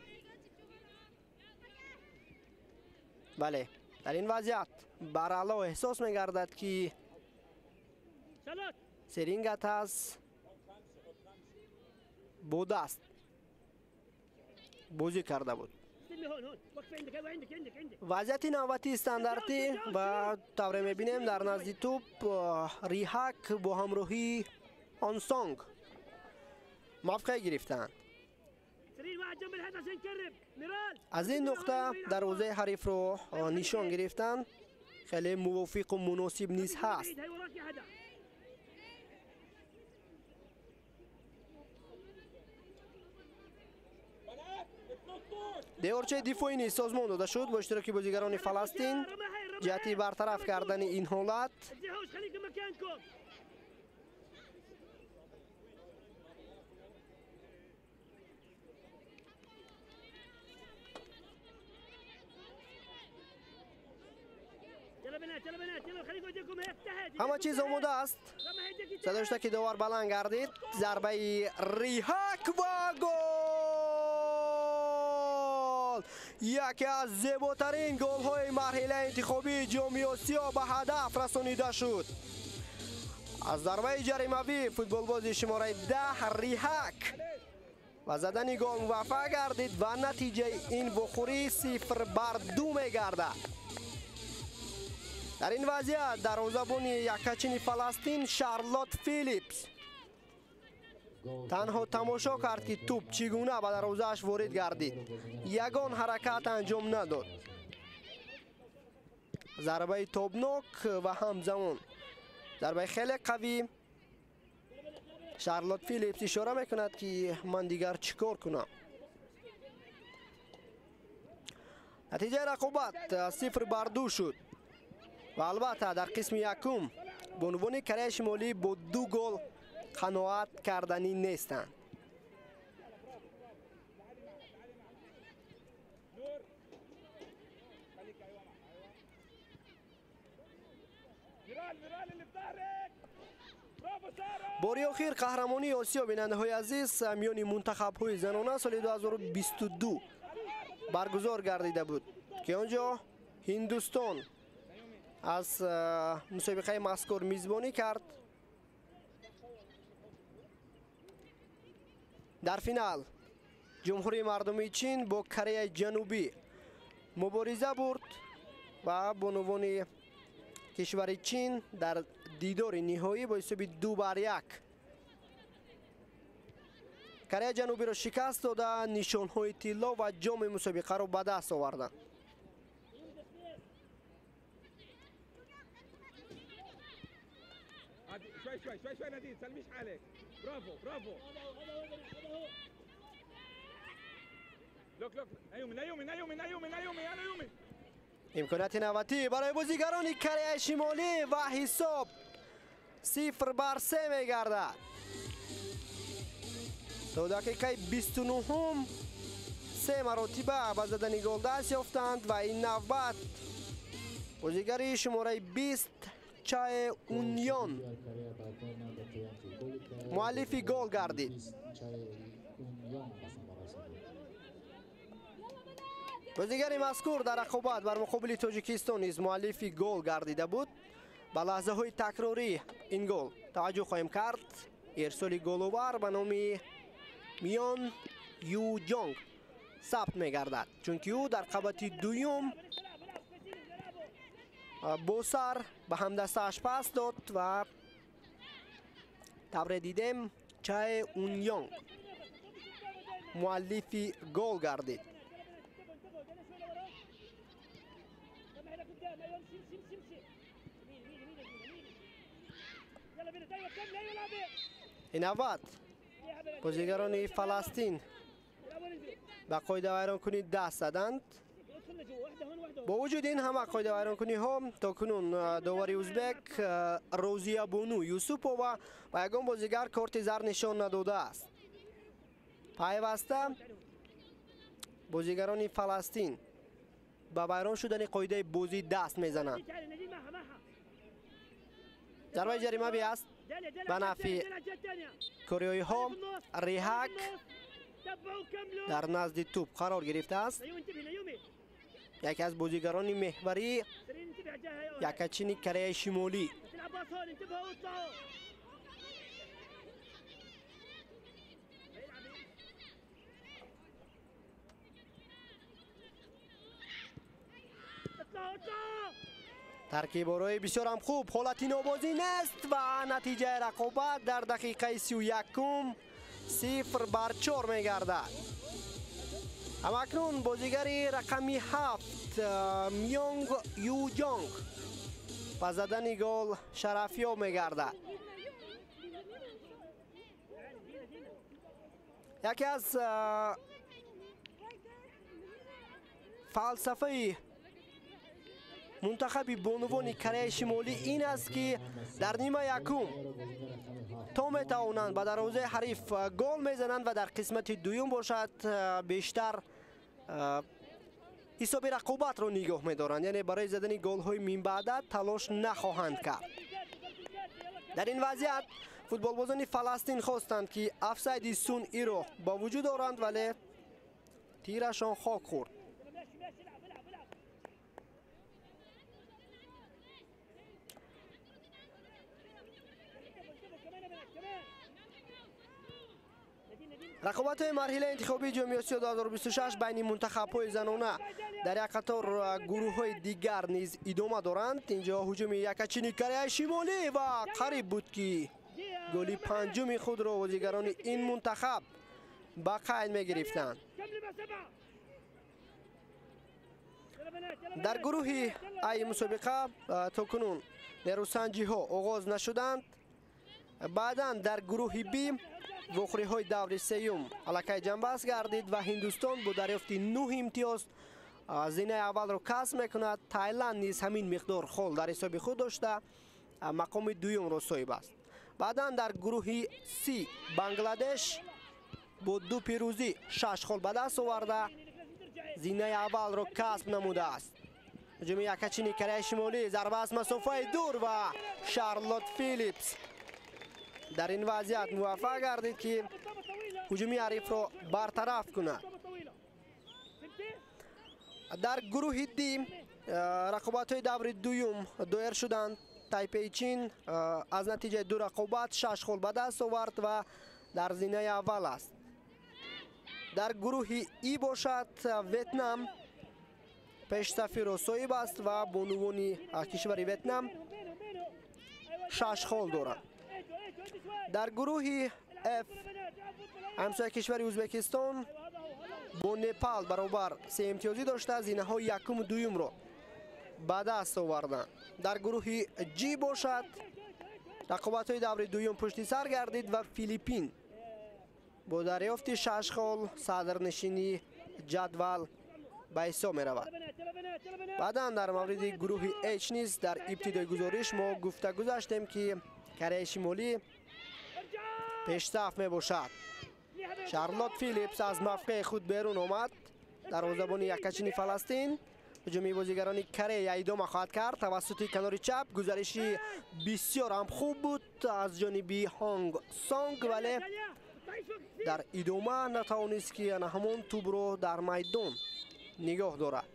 Бале, дар ин вазъият баръало эҳсос мегардад, ки Сирингатас бо даст бозӣ карда буд. Вазъияти навбатии стандартӣ ва тавре мебинем, дар назди тӯб Риҳак бо ҳамроҳии Онсонг мавқеъ гирифтаанд. Аз ин нуқта дарвозаи ҳарифро нишон гирифтанд. Хеле мувофиқу муносиб низ ҳаст. Деворчаи дифоӣ низ созмон дода шуд бо иштироки бозигарони Фаластин ҷиҳати бартараф кардани ин ҳолат. Ҳама чиз омода аст. Садо шуда, ки довар баланд гардид. Зарбаи Риҳак ва гол! Яке аз зеботарин голҳои марҳилаи интихобии Ҷоми Осиё ба ҳадаф расонида шуд. Аз зарбаи ҷаримавӣ футболбози шумораи 10 Риҳак ва задани гол муваффақ гардид ва натиҷаи ин вохӯрӣ 0-2 мегардад. Дар ин вазъият дарвозабони якачини Фаластин Шарлот Филипс танҳо тамошо кард, ки тӯб чӣ гуна ба дарвозааш ворид гардид. Ягон ҳаракат анҷом надод. Зарбаи тобнок ва ҳамзамон зарбаи хеле қавӣ. Шарлот Филипс ишора мекунад, ки ман дигар чӣ кор кунам. Натиҷаи рақобат 0-2 шуд ва албатта дар қисми якум бонувони Кореяи Шимолӣ бо 2 гол қаноат карданӣ нестанд. Бори охир қаҳрамонии Осиё, бинандаҳои азиз, миёни мунтахабҳои занона соли 2022 баргузор гардида буд, ки он ҷо Ҳиндустон аз мусобиқаи мазкур мизбонӣ кард. Дар финал Ҷумҳурии Мардумии Чин бо Кореяи Ҷанубӣ мубориза бурд ва бонувони кишвари Чин дар дидори ниҳоӣ бо ҳисоби 2-1 Кореяи Ҷанубиро шикаст дода, нишонҳои тилло ва ҷоми мусобиқаро ба даст оварданд. شوي شوي شوي شوي نادين سلميش حالك برافو برافو لوك لوك نايومي نايومي نايومي نايومي نايومي يا نايومي. имконияти навбатӣ барои бозигарони Кореяи Шимолӣ ва ҳисоб 0-3 мегардад. То дақиқаи 29-ум се маротиба ба задани гол даст ёфтанд ва ин навбат бозигари шумораи 20 Чае Уньон муаллифи гол гардид. Бозигари мазкур дар рақобат бар муқобили Тоҷикистон низ муаллифи гол гардида буд. Ба лаҳзаҳои такрорӣ ин гол таваҷҷӯҳ хоҳем кард. Ирсоли головар ба номи Миён Ю Ҷонг сабт мегардад, чунки ӯ дар қабати дуюм бо сар ба ҳамдастааш пас дод ва тавре дидем Чае Уньонг муаллифи гол гардид. Ин навбат бозигарони Фаластин ба қоидавайронкунӣ даст заданд. Бо вуҷуди ин ҳама қоидавайронкуниҳо то кунун довари узбек Розиябону Юсупова ба ягон бозигар корти зар нишон надодааст. Пайваста бозигарони Фаластин ба вайрон шудани қоидаи бозӣ даст мезананд. Зарбаи ҷаримавӣ аст ба нафъи кореоиҳо. Риҳак дар назди тӯб қарор гирифтааст. Яке аз бозигарони меҳварии якачини Кореяи Шимолӣ. Таркиборои бисёрам хуб, ҳолати нобозӣ нест ва натиҷаи рақобат дар дақиқаи 31-ум 0-4 мегардад. Ҳамакнун бозигари рақами 7 Мёнг Ю Ҷонг ба задани гол шарафёб мегардад. Яке аз фалсафаи мунтахаби бонувони Кореяи Шимолӣ ин аст, ки дар нима якум то метавонанд ба дарвозаи ҳариф гол мезананд ва дар қисмати дуюм бошад бештар ҳисоби рақобатро нигоҳ медоранд, яъне барои задани голҳои минбаъда талош нахоҳанд кард. Дар ин вазъият футболбозони Фаластин хостанд, ки афсайди сунъиро ба вуҷуд оранд, вале тирашон хок хӯрд. Рақобатҳои марҳилаи интихобии ҷоми Осиё 2026 байни мунтахабҳои занона дар як қатор гурӯҳҳои дигар низ идома доранд. Инҷо ҳуҷуми якачини Кореяи Шимолӣ ва қариб буд, ки голи панҷуми худро бозигарони ин мунтахаб ба қайд мегирифтанд. Дар гурӯҳи ай мусобиқа то кунун нерӯсанҷиҳо оғоз нашуданд. Баъдан дар гурӯҳи Б вохӯриҳои даври сеюм аллакай ҷамъбаст гардид ва Ҳиндустон бо дарёфти 9 имтиёз зинаи аввалро касб мекунад. Тайланд низ ҳамин миқдор хол дар ҳисоби худ дошта мақоми дуюмро соҳиб аст. Баъдан дар гурӯҳи С Бангладеш бо 2 пирӯзӣ 6 хол ба даст оварда зинаи аввалро касб намудааст. Ҳуҷуми якачини Кореяи Шимолӣ, зарба аз масофаи дур ва Шарлот Филипс дар ин вазъият муваффақ гардид, ки ҳуҷуми ҳарифро бартараф кунад. Дар гурӯҳи Д рақобатҳои даври дуюм доир шуданд. Тайпеи Чин аз натиҷаи 2 рақобат 6 хол ба даст овард ва дар зинаи аввал аст. Дар гурӯҳи И бошад, Ветнам пешсафиро соҳиб аст ва бонувони кишвари Ветнам 6 хол дорад. Дар гурӯҳи Ф ҳамсояи кишвари Ӯзбекистон бо Непал баробар 3 имтиёзӣ дошта зинаҳои якуму дуюмро ба даст оварданд. Дар гурӯҳи Ҷ бошад, рақобатҳои даври дуюм пушти сар гардид ва Филиппин бо дарёфти 6 хол садрнишини ҷадвал ба ҳисоб меравад. Баъдан дар мавриди гурӯҳи H низ дар ибтидои гузориш мо гуфта гузаштем, ки Кореяи Шимолӣ пешсаф мебошад. Шарлот Филипс аз мавқеи худ берун омад. Дарвозабони якачини Фаластин. Ҳуҷуми бозигарони Корея идома хоҳад кард тавассути канори чап. Гузариши бисёр ҳам хуб буд аз ҷониби Ҳонг Сонг, вале дар идома натавонист, ки ана ҳамон тӯбро дар майдон нигоҳ дорад.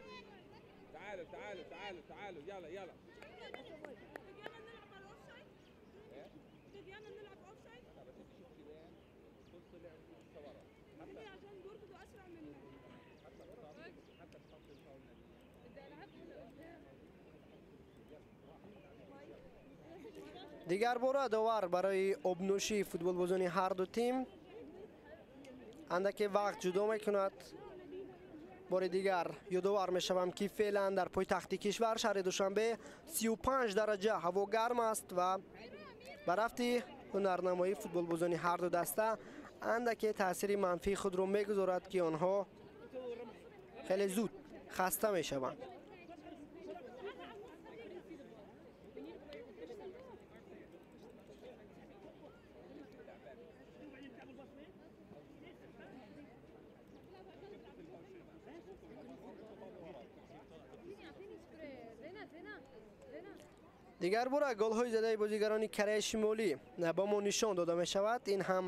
Дигар бора довар барои обнӯшии футболбозони ҳар ду тим андаке вақт ҷудо мекунад. Бори дигар ёдовар мешавам, ки феълан дар пойтахти кишвар шаҳри Душанбе 35 дараҷа ҳаво гарм аст ва ба рафти ҳунарнамоии футболбозони ҳар ду даста андаке таъсири манфии худро мегузорад, ки онҳо хеле зуд хаста мешаванд. Дигар бора голҳои задаи бозигарони Кореяи Шимолӣ ба мо нишон дода мешавад. Ин ҳам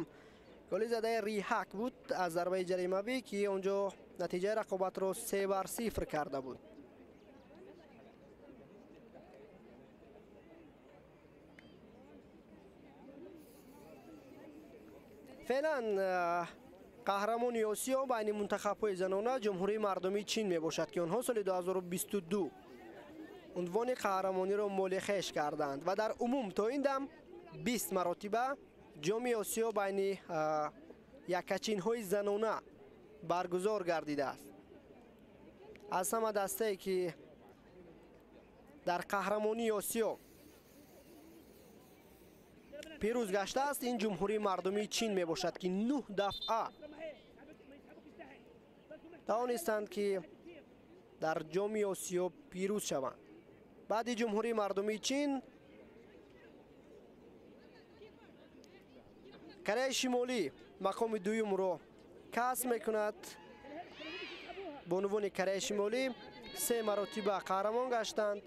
голи задаи Риҳак буд аз зарбаи ҷаримавӣ, ки он ҷо натиҷаи рақобатро 3-0 карда буд. Феълан қаҳрамони Осиё байни мунтахабҳои занона Ҷумҳурии Мардумии Чин мебошад, ки онҳо соли 2022 унвони қаҳрамониро моли хеш карданд ва дар умум то ин дам 20 маротиба ҷоми Осиё байни якачинҳои занона баргузор гардидааст. Аз ҳама дастае, ки дар қаҳрамонии Осиё пирӯз гаштааст, ин Ҷумҳурии Мардумии Чин мебошад, ки 9 дафъа тавонистанд, ки дар ҷоми Осиё пирӯз шаванд. Баъди Ҷумҳурии Мардумии Чин Кореяи Шимолӣ мақоми дуюмро касб мекунад. Бонувони Кореяи Шимолӣ 3 маротиба қаҳрамон гаштанд.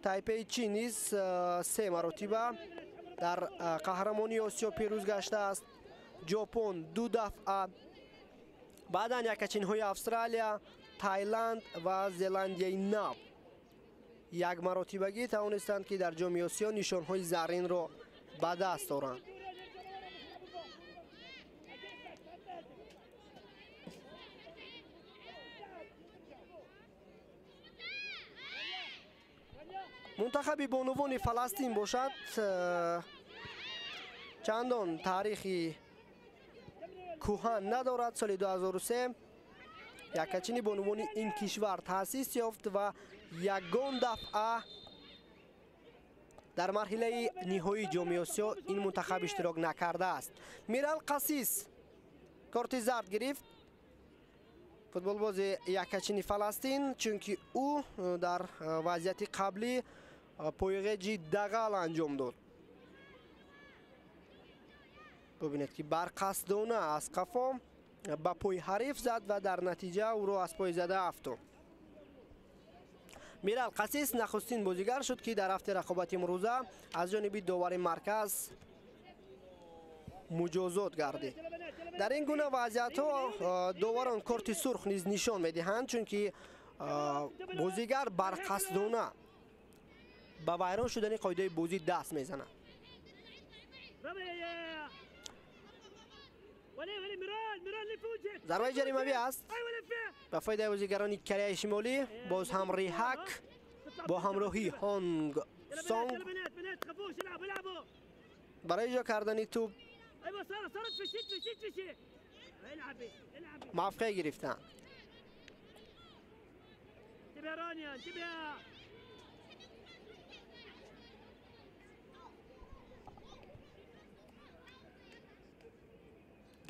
Тайпеи Чин низ 3 маротиба дар қаҳрамонии Осиё пирӯз гаштааст. Ҷопон 2 дафъа, баъдан якачинҳои Австралия, Тайланд ва Зеландияи Нав як маротибагӣ тавонистанд, ки дар ҷоми Осиё нишонҳои зарринро ба даст оранд. Мунтахаби бонувони Фаластин бошад, чандон таърихи кӯҳан надорад. Соли 2003 якачини бонувони ин кишвар таъсис ёфт ва ягон дафъа Дар марҳилаи ниҳоии ҷоми Осиё ин мунтахаб иштирок накардааст. Мирал Қасис корти зард гирифт. Футболбози якачини Фаластин, чунки ӯ дар вазъияти қаблӣ пойғеҷи дағал анҷом дод. Бубинед ки барқасдона аз қафо ба пои ҳариф зад ва дар натиҷа ӯро аз пой зада афтод. Мирал Қасис нахустин бозигар шуд, ки дар рафти рақобати имрӯза аз ҷониби довари марказ муҷозот гардид. Дар ин гуна вазъиятҳо доварон корти сурх низ нишон медиҳанд, чунки бозигар барқасдона ба вайрон шудани қоидаи бозӣ даст мезанад. Зарбаи ҷаримавӣ аст ба фоидаи бозигарони Кореяи Шимолӣ. Боз ҳам Риҳак бо ҳамроҳии Ҳонг Сонг барои иҷро кардани тӯб мавқеъ гирифтанд.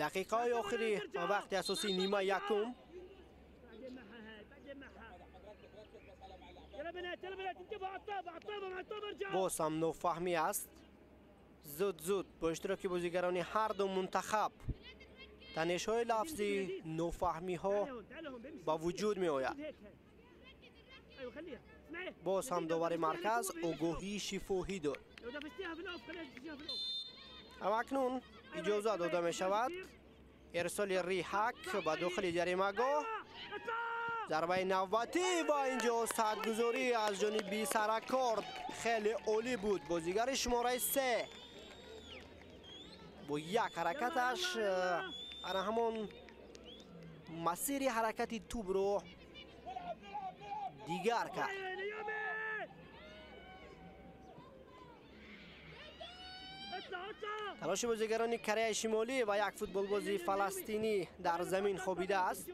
Дақиқаҳои охири вақти асосии нимаи якум. Боз ҳам нофаҳмӣ аст. Зуд-зуд бо иштироки бозигарони ҳар ду мунтахаб танишҳои лафзӣ, нофаҳмиҳо ба вуҷуд меояд. Боз ҳам довари марказ огоҳии шифоҳӣ дод. Аммо акнун иҷоза дода мешавад ирсоли Риҳак ба дохили ҷаримагоҳ. Зарбаи навбатӣ ва инҷо садгузорӣ аз ҷониби Саракорд хеле олӣ буд. Бозигари шумораи 3 бо як ҳаракаташ ана ҳамон масири ҳаракати тӯбро дигар кард. Талоши бозигарони Кореяи Шимолӣ ва як футболбози фаластинӣ дар замин хобидааст.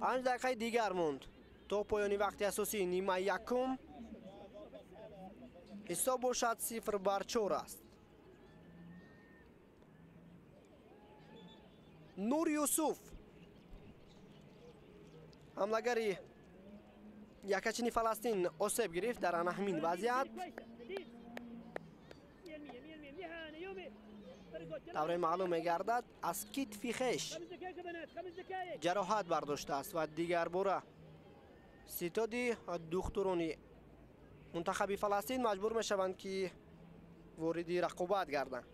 5 дақиқаи дигар монд то поёни вақти асосии нимаи якум. Ҳисоб бошад 0-4 аст. Нур Юсуф ҳамлагари якачини Фаластин осеб гирифт дар ана ҳамин вазъият. Тавре маълум мегардад, аз китфи хеш ҷароҳат бардоштааст ва дигарбора ситоди духтурони мунтахаби Фаластин маҷбур мешаванд, ки вориди рақобат гарданд.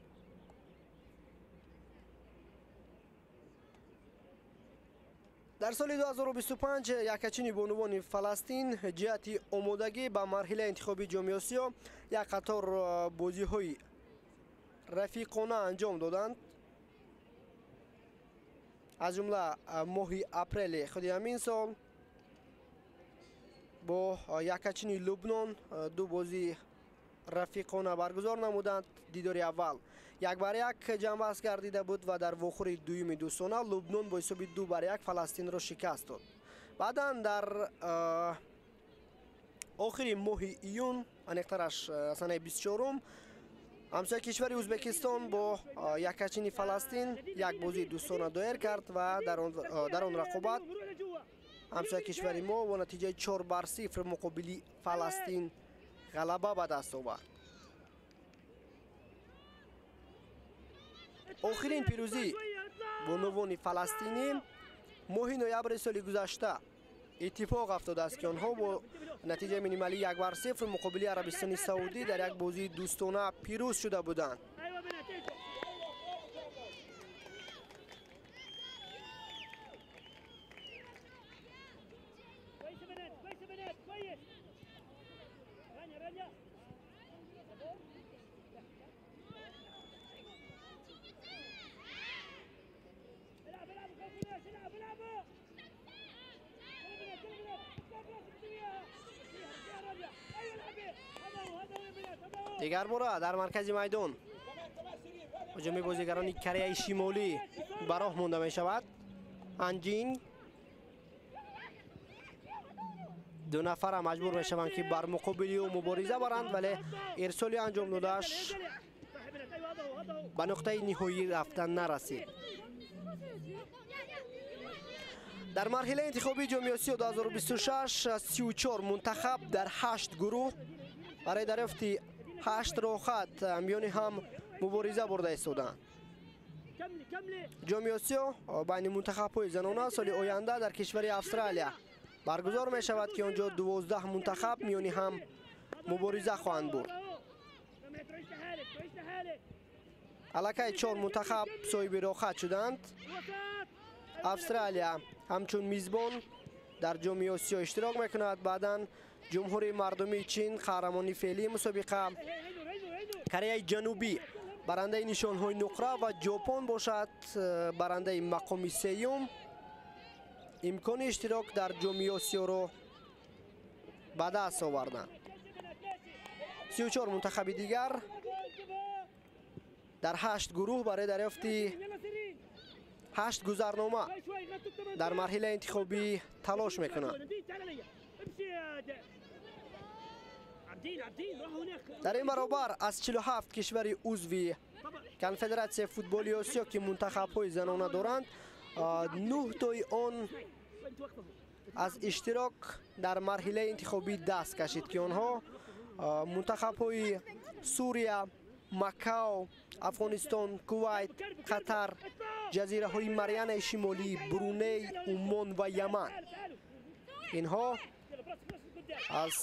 Дар соли 2025 якачини бонувони Фаластин ҷиҳати омодагӣ ба марҳилаи интихоби ҷоми Осиё як қатор бозиҳои рафиқона анҷом доданд. Аз ҷумла моҳи апрели худи ҳамин сол бо якачини Лубнон ду бозии рафиқона баргузор намуданд. Дидори аввал 1-1 ҷамъбаст гардида буд ва дар вохӯри дуюми дӯстона Лубнон бо ҳисоби 2-1 Фаластинро шикаст дод. Баъдан дар охири моҳи июн, аниқтараш санаи 24-ум, ҳамсояи кишвари Ӯзбекистон бо якачини Фаластин як бозии дӯстона доир кард ва дар он рақобат ҳамсояи кишвари мо бо натиҷаи 4-0 муқобили Фаластин ғалаба ба даст овард. Охирин пирӯзӣ бонувони фаластинӣ моҳи ноябри соли гузашта иттифоқ афтодааст, ки онҳо бо натиҷаи минималии 1-0 муқобили Арабистони Саудӣ дар як бозии дӯстона пирӯз шуда буданд. Дигар бора дар маркази майдон ҳуҷуми бозигарони Кореяи Шимолӣ ба роҳ монда мешавад. Анҷин Ду нафара маҷбур мешаванд, ки бар муқобили ӯ мубориза баранд, вале ирсоли анҷом додааш ба нуқтаи ниҳоӣ рафтан нарасид. Дар марҳилаи интихобии Ҷоми Осиё 2026 34 мунтахаб дар 8 гурӯҳ барои дарёфти 8 роҳхат миёни ҳам мубориза бурда истоданд. Ҷоми Осиё байни мунтахабҳои занона соли оянда дар кишвари Австралия баргузор мешавад, ки он ҷо 12 мунтахаб миёни ҳам мубориза хоҳанд бурд. Аллакай 4 мунтахаб соҳиби роҳхат шуданд. Австралия ҳамчун мизбон дар Ҷоми Осиё иштирок мекунад. Баъдан Ҷумҳурии Мардумии Чин қаҳрамони феълии мусобиқа, Кореяи Ҷанубӣ барандаи нишонҳои нуқра ва Ҷопон бошад барандаи мақоми сеюм имкони иштирок дар Ҷоми Осиёро ба даст оварданд. 34 мунтахаби дигар дар 8 гурӯҳ барои дарёфти 8 гузарнома дар марҳилаи интихобӣ талош мекунанд. Дар ин баробар аз 47 кишвари узви Конфедератсияи футболи Осиё, ки мунтахабҳои занона доранд, 9 тои он аз иштирок дар марҳилаи интихобӣ даст кашид, ки онҳо мунтахабҳои Сурия, Макао, Афғонистон, Кувайт, Қатар, ҷазираҳои Марианаи Шимолӣ, Бруней, Умон ва Яман. Инҳо аз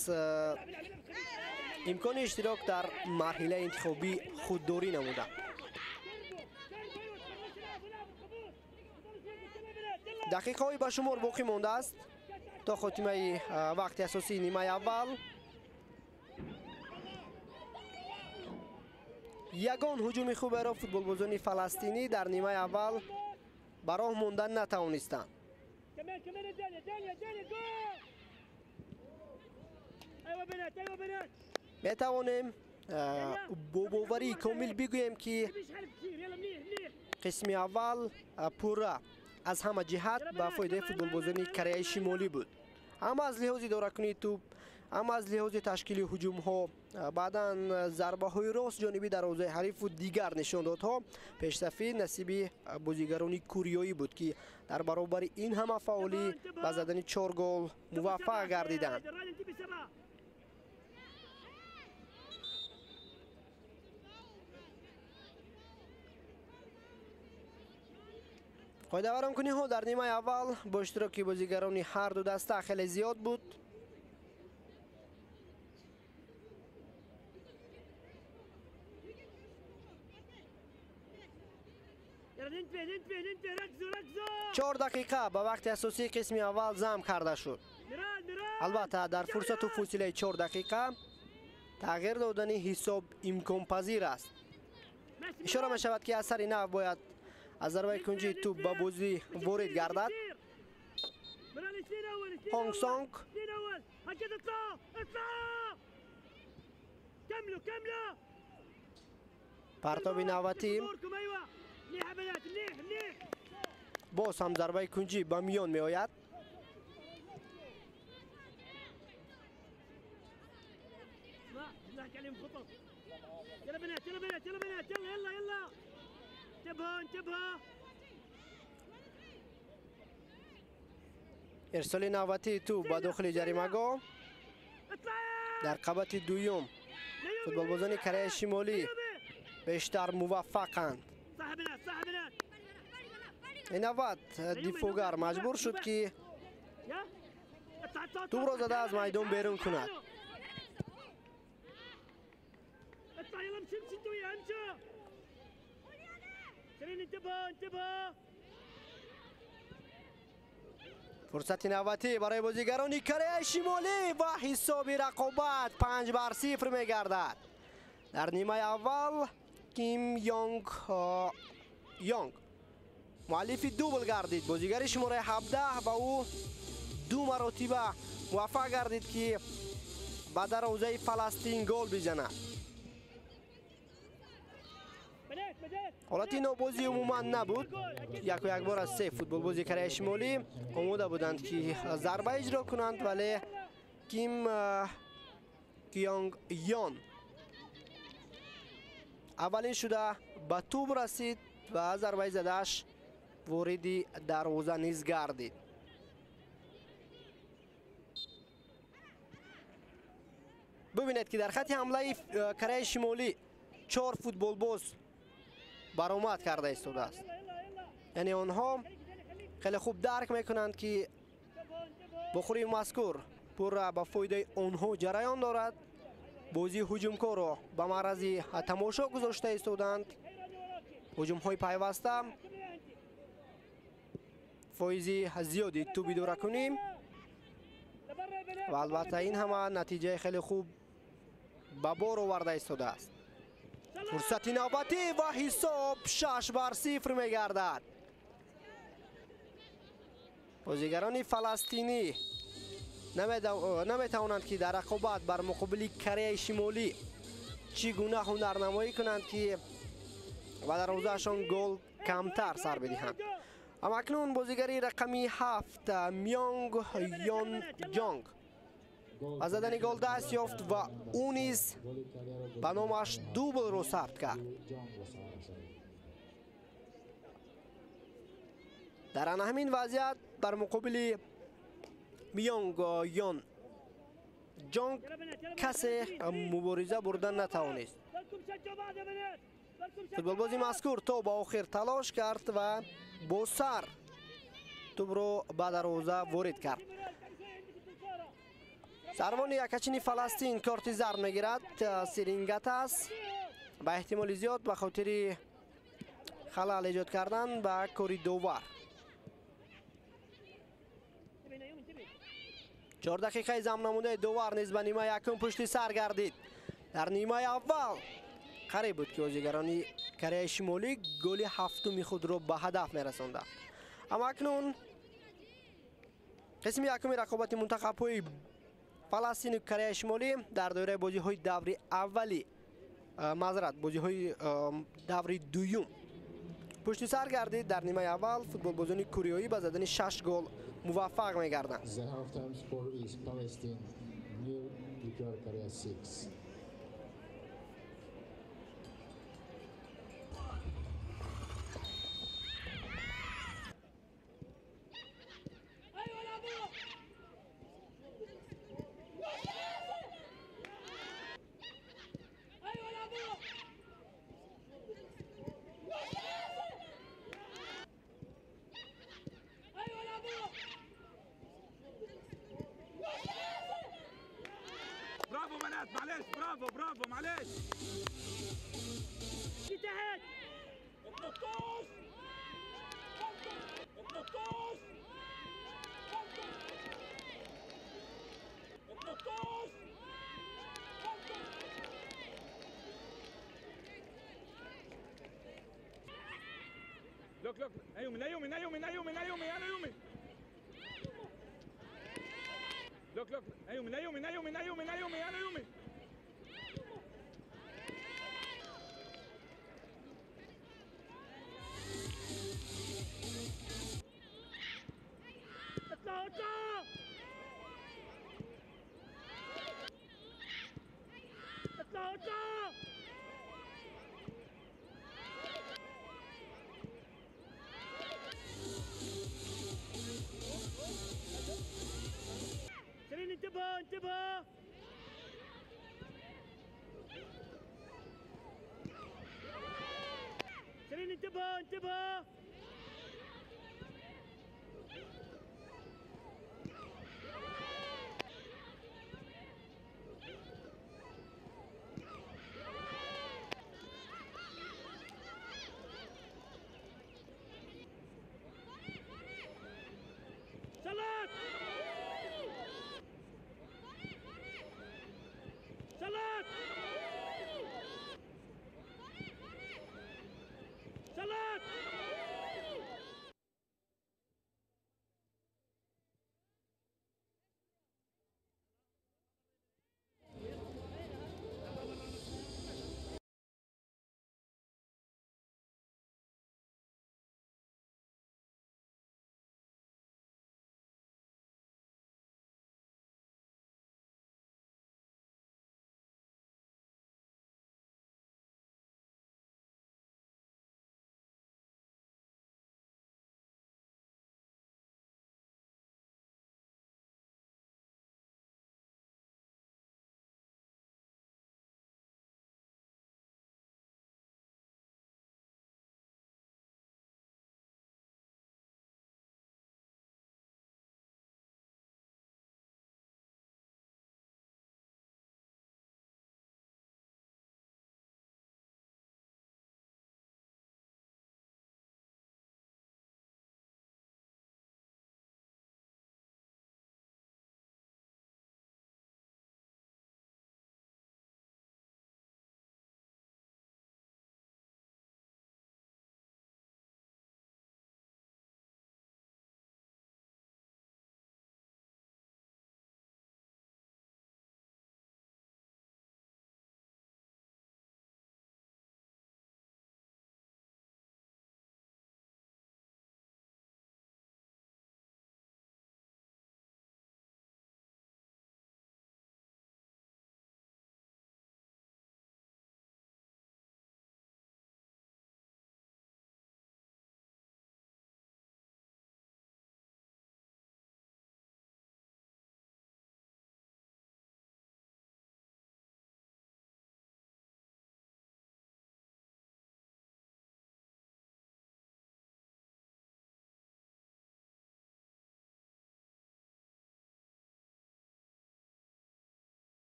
имкони иштирок дар марҳилаи интихобӣ худдорӣ намуданд. Дақиқаҳои ба шумор боқӣ мондааст то хотимаи вақти асосии нимаи аввал. Ягон ҳуҷуми хуберо футболбозони фаластинӣ дар нимаи аввал ба роҳ мондан натавонистанд. Метавонем бо боварии комил бигӯем, ки қисми аввал пурра аз ҳама ҷиҳат ба фоидаи футболбозони Кореяи Шимолӣ буд. Ҳам аз лиҳози идоракунии тӯб, ҳам аз лиҳози ташкили ҳуҷумҳо, баъдан зарбаҳои рост ҷониби дарвозаи ҳарифу дигар нишондодҳо пешсафӣ насиби бозигарони куриёӣ буд, ки дар баробари ин ҳама фаъолӣ ба задани 4 гол муваффақ гардиданд. Қоидавайронкуниҳо дар нимаи аввал бо иштироки бозигарони ҳар ду даста хеле зиёд буд. Чор дақиқа ба вақти асосии қисми аввал зам карда шуд. Албатта, дар фурсату фосилаи 4 дақиқа тағйир додани ҳисоб имконпазир аст. Ишора мешавад, ки аз сари нав бояд аз зарбаи кунҷии тӯб ба бозӣ ворид гардад. Ҳонг Сонг партоби навбатӣ, боз ҳам зарбаи кунҷӣ ба миён меояд. Ирсоли навбатии тӯб ба дохили ҷаримагоҳ. Дар қабати дуюм футболбозони Кореяи Шимолӣ бештар муваффақанд. Ин навбат дифоъгар маҷбур шуд, ки тӯбро зада аз майдон берун кунад. Фурсати навбатӣ барои бозигарони Кореяи Шимолӣ ва ҳисоби рақобат 5-0 мегардад. Дар нимаи аввал Ким Йонг Йонг муаллифи дубл гардид. Бозигари шумораи 17 ва ӯ ду маротиба муваффақ гардид, ки ба дарвозаи Фаластин гол бизанад. Ҳолати нобозӣ умуман набуд. Яку якбор аз се футболбози Кореяи Шимолӣ омода буданд, ки зарба иҷро кунанд, вале Ким Кёнг Йон аввалин шуда ба тӯб расид ва зарбаи задааш вориди дарвоза низ гардид. Бубинед, ки дар хати ҳамлаи Кореяи Шимолӣ 4 футболбоз баромад карда истодааст. Яъне онҳо хеле хуб дарк мекунанд, ки бохӯрии мазкур пурра ба фоидаи онҳо ҷараён дорад. Бозии ҳуҷумкорро ба маърази тамошо гузошта истоданд. Ҳуҷумҳои пайваста, фоизи зиёди тӯб идоракунӣ ва албатта ин ҳама натиҷаи хеле хуб ба бор оварда истодааст. Фурсати навбатӣ ва ҳисоб 6-0 мегардад. Бозигарони фаластинӣ наметавонанд, ки дар рақобат бар муқобили Кореяи Шимолӣ чӣ гуна ҳунарнамоӣ кунанд, ки ба дарвозаашон гол камтар сар бидиҳанд. Аммо акнун бозигари рақами 7 Мёнг Йон Ҷонг аз задани гол даст ёфт ва ӯ низ ба номаш дублро сабт кард. Дар ана ҳамин вазъият бар муқобили Мёнг Йон Ҷонг касе мубориза бурда натавонист. Футболбози мазкур то ба охир талош кард ва бо сар тӯбро ба дарвоза ворид кард. Сарвони якачини Фаластин корти зард мегирад. Сирингатас ба эҳтимоли зиёд ба хотири халал эҷод кардан ба кори довар. 4 дақиқаи замнамудаи довар низ ба нимаи якум пушти сар гардид. Дар нимаи аввал қариб буд, ки бозигарони Кореяи Шимолӣ голи ҳафтуми худро ба ҳадаф мерасонданд. Аммо акнун қисми якуми рақобати мунтахабҳои Фаластину Кореяи Шимолӣ дар доираи бозиҳои даври аввали, маъзарат, бозиҳои даври дуюм пушти сар гардид. Дар нимаи аввал футболбозони кореоӣ ба задани 6 гол муваффақ мегарданд. The halftime score is Palestine 0, DPR Korea 6. برافو بنات، معلش، برافو برافو، معلش. تحت 13 13 13. لوك لوك، نايومي نايومي نايومي نايومي نايومي يا نايومي. لوك لوك، نايومي نايومي نايومي نايومي نايومي يا نايومي. اطلعوا اطلعوا اطلعوا اطلعوا. سيرين انتبهوا انتبهوا. سيرين انتبهوا انتبهوا. سلات سلات سلات.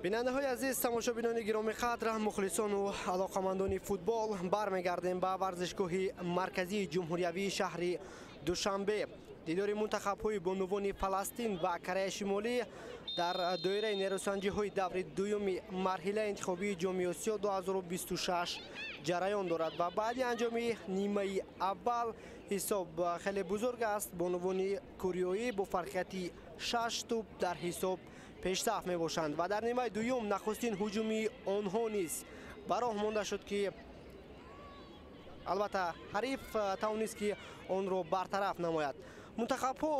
Бинандаҳои азиз, тамошобинони гиромӣ қадр, мухлисону алоқамандони футбол, бармегардем ба варзишгоҳи марказии ҷумҳуриявии шаҳри Душанбе. Дидори мунтахабҳои бонувони Фаластин ва Кореяи Шимолӣ дар доираи нерӯсанҷиҳои даври дуюми марҳилаи интихобии Ҷоми Осиё 2026 ҷараён дорад ва баъди анҷоми нимаи аввал ҳисоб хеле бузург аст. Бонувони кореоӣ бо фарқияти 6 тӯб дар ҳисоб пешсаф мебошанд ва дар нимаи дуюм нахустин ҳуҷуми онҳо низ ба роҳ монда шуд, ки албатта ҳариф тавонист, ки онро бартараф намояд. Мунтахабҳо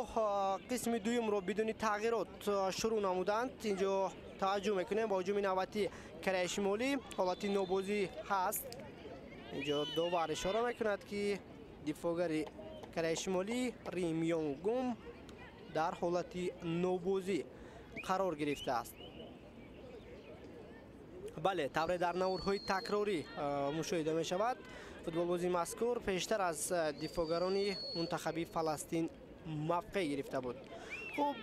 қисми дуюмро бидуни тағйирот шурӯъ намуданд. Инҷо таваҷҷӯҳ мекунем ба ҳуҷуми навбатии Кореяи Шимолӣ. Ҳолати нобозӣ ҳаст. Инҷо довар ишора мекунад, ки дифоъгари Кореяи Шимолӣ Ри Мёнгум дар ҳолати нобозӣ қарор гирифтааст. Бале, тавре дар наворҳои такрорӣ мушоҳида мешавад, футболбози мазкур пештар аз дифоъгарони мунтахаби Фаластин мавқеъ гирифта буд. Хуб,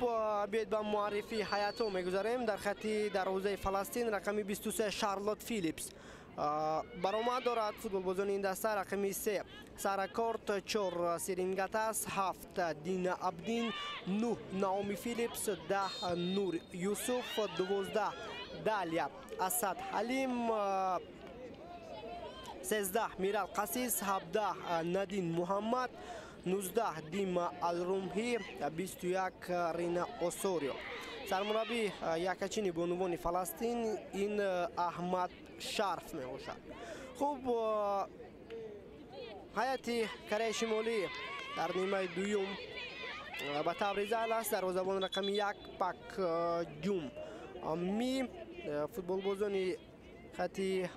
биёед ба муаррифии ҳайатҳо мегузарем. Дар хатти дарвозаи Фаластин рақами 23 Шарлот Филипс баромад дорад. Футболбозони ин даста: рақами 3 Сара Корт, 4 Серингатас, 7 Дина Абдин, 9 Наоми Филипс, 10 Нур Юсуф, 12 Далия Асад Ҳалим, 13 Мирал Қасис, 17 Надин Муҳаммад, 19 Дима Алрумҳӣ, 21 Рина Осорио. Сармураббӣ якачини бонувони Фаластин ин Аҳмад Шарф мебошад. Хуб, ҳайати Кореяи Шимолӣ дар нимаи дуюм ба таври зал аст. Дарвозабон рақами 1 Пак Ҷум Ми, футболбозони хати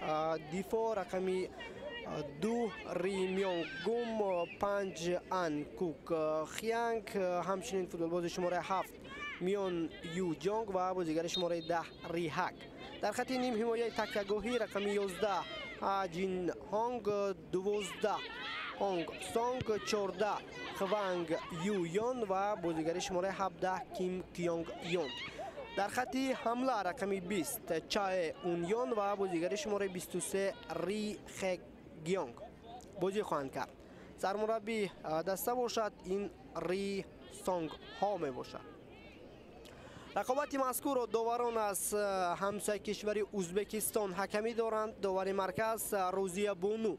дифоъ рақами 2 Ри Мёнгум, 5 Ан Кук Хянг, ҳамчунин футболбози шумораи 7 Миён Ю Ҷонг ва бозигари шумораи 10 Ри Ҳак. Дар хати нимҳимояи такягоҳӣ рақами 11 Ҳа Ҷин Ҳонг, 12 Ҳонг Сонг, 14 Хванг Ю Йон ва бозигари шумораи 17 Ким Кёнг Йон. Дар хати ҳамла рақами 20 Чаe Ун Йон ва бозигари шумораи 23 Ри Хе Гёнг бозӣ хоҳанд кард. Сармураббӣ даста бошад ин Ри Сонг Ҳо мебошад. Рақобати мазкурро доварон аз ҳамсояи кишвари Ӯзбекистон ҳакамӣ доранд. Довари марказ Рӯзия Бону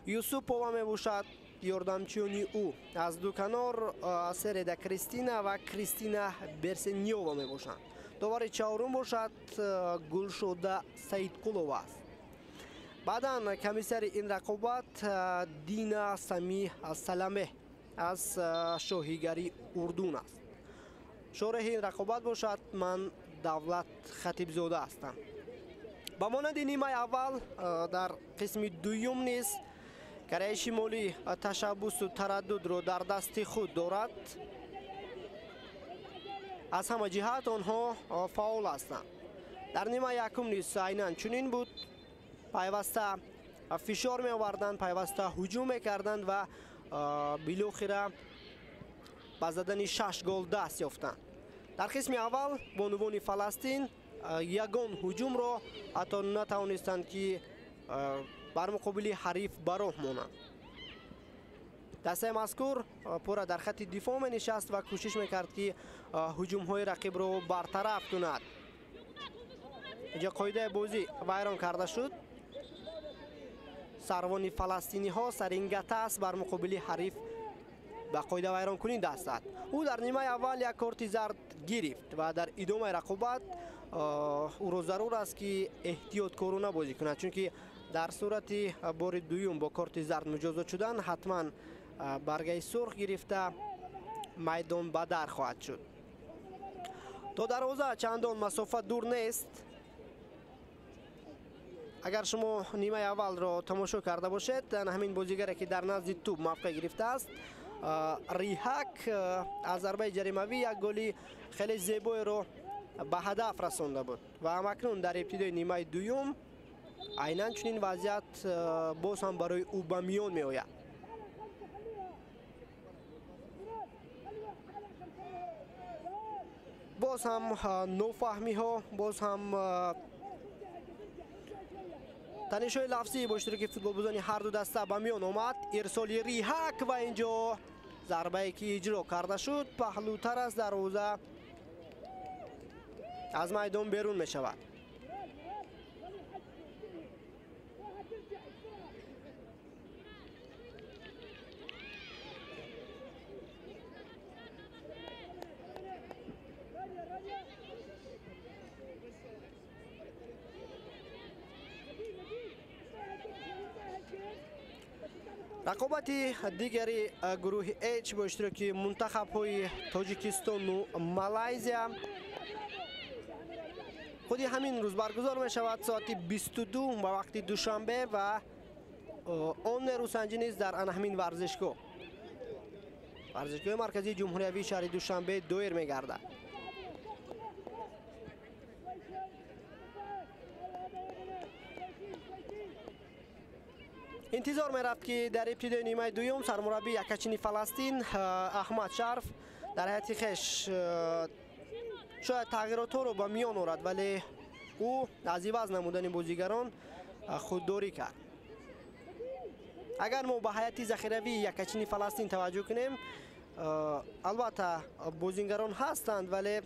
Юсупова мебошад. Ёрдамчиёни ӯ аз ду канор Середа Кристина ва Кристина Берсенёва мебошанд. Довари чаҳорум бошад Гулшода Саидқулова аст. Баъдан комиссари ин рақобат Дина Сами Саламеҳ аз шоҳигари Урдун аст. Шореҳи ин рақобат бошад ман Давлат Хатибзода ҳастам. Ба монанди нимаи аввал дар қисми дуюм низ Кореяи Шимолӣ ташаббусу тараддудро дар дасти худ дорад. Аз ҳама ҷиҳат онҳо фаъол ҳастанд. Дар нимаи якум низ айнан чунин буд. Пайваста фишор меоварданд, пайваста ҳуҷум мекарданд ва билохира ба задани 6 гол даст ёфтанд. Дар қисми аввал бонувони Фаластин ягон ҳуҷумро ҳатто натавонистанд, ки бар муқобили ҳариф ба роҳ монанд. Дастаи мазкур пурра дар хатти дифоъ менишаст ва кӯшиш мекард, ки ҳуҷумҳои рақибро бартараф кунад. Инҷо қоидаи бозӣ вайрон карда шуд. Сарвони фаластиниҳо Сарингатас бар муқобили ҳариф ба қоидавайронкунӣ даст зад. Ӯ дар нимаи аввал як корти зард гирифт ва дар идомаи рақобат ӯро зарур аст, ки эҳтиёткорона бозӣ кунад, чунки дар сурати бори дуюм бо корти зард муҷозот шудан ҳатман баргаи сурх гирифта майдон ба дар хоҳад шуд. То дарвоза чандон масофа дур нест. Агар шумо нимаи аввалро тамошо карда бошед, ҳамин бозигаре, ки дар назди тӯб мавқеъ гирифтааст, Риҳак, аз зарбаи ҷаримавӣ як голи хеле зебоеро ба ҳадаф расонда буд ва ҳамакнун дар ибтидои нимаи дуюм айнан чунин вазъият боз ҳам барои ӯ ба миён меояд. Боз ҳам нофаҳмиҳо, боз ҳам танишҳои лафзӣ бо иштироки футболбозони ҳар ду даста ба миён омад. Ирсоли Риҳак ва инҷо зарбае, ки иҷро карда шуд, паҳлӯтар аз дарвоза аз майдон берун мешавад. Рақобати дигари гурӯҳи H бо иштироки мунтахабҳои Тоҷикистону Малайзия худи ҳамин рӯз баргузор мешавад соати 22 ба вақти Душанбе ва он нерӯсанҷӣ низ дар ана ҳамин варзишгоҳ, варзишгоҳи марказии ҷумҳуриявии шаҳри Душанбе доир мегардад. Интизор мерафт, ки дар ибтидои нимаи дуюм сармураббии якачини Фаластин Аҳмад Шарф дар ҳайати хеш шояд тағйиротҳоро ба миён орад, вале ӯ аз иваз намудани бозигарон худдорӣ кард. Агар мо ба ҳайати захиравии якачини Фаластин таваҷҷӯҳ кунем, албатта бозингарон ҳастанд, вале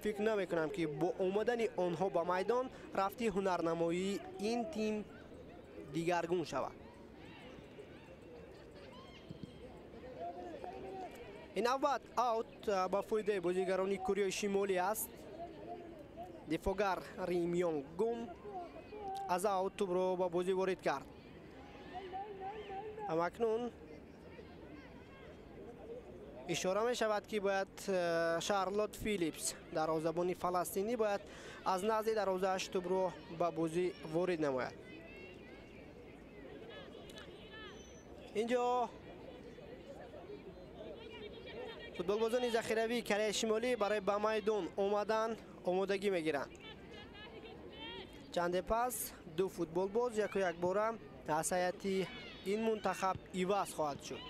фикр намекунам, ки бо омадани онҳо ба майдон рафти ҳунарнамоии ин тим дигаргун шавад. Ин навбат аут ба фоидаи бозигарони Кореяи Шимолӣ аст. Дифоъгар Рим Йонг Гум аз аут тӯбро ба бозӣ ворид кард. Ҳамакнун ишора мешавад, ки бояд Шарлот Филипс, дарвозабони фаластинӣ, бояд аз назди дарвозааш тӯбро ба бозӣ ворид намояд. Инҷо футболбозони захиравии Кореяи Шимолӣ барои ба майдон омадан омодагӣ мегиранд. Чанде пас ду футболбоз яку якбора аз ҳайати ин мунтахаб иваз хоҳад шуд.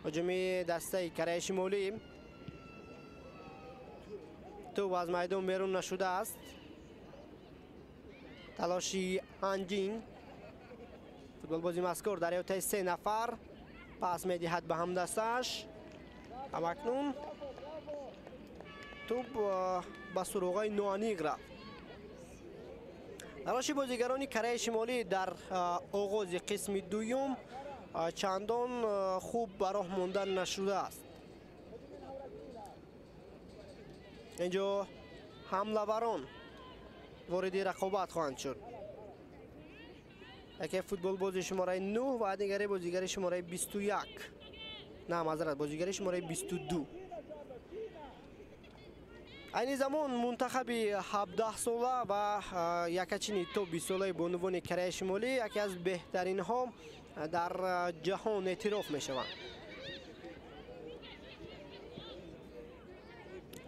Ҳуҷуми дастаи Кореяи Шимолӣ, тӯб аз майдон берун нашудааст. Талоши Анҷин, футболбози мазкур дар эвтаи се нафар пас медиҳад ба ҳамдастааш. Ҳамакнун тӯб ба суроғаи ноаниқ рафт. Талоши бозигарони Кореяи Шимолӣ дар оғози қисми дуюм чандон хуб ба роҳ монда нашудааст. Инҷо ҳамлаварон вориди рақобат хоҳанд шуд. Яке футболбози шумораи 9 ва дигаре бозигари шумораи 21. На, маъзарат, бозигари шумораи 22. Айни замон мунтахаби 17-сола ва якачини то 20-солаи бонувони Кореяи Шимолӣ яке аз беҳтаринҳо дар ҷаҳон эътироф мешаванд.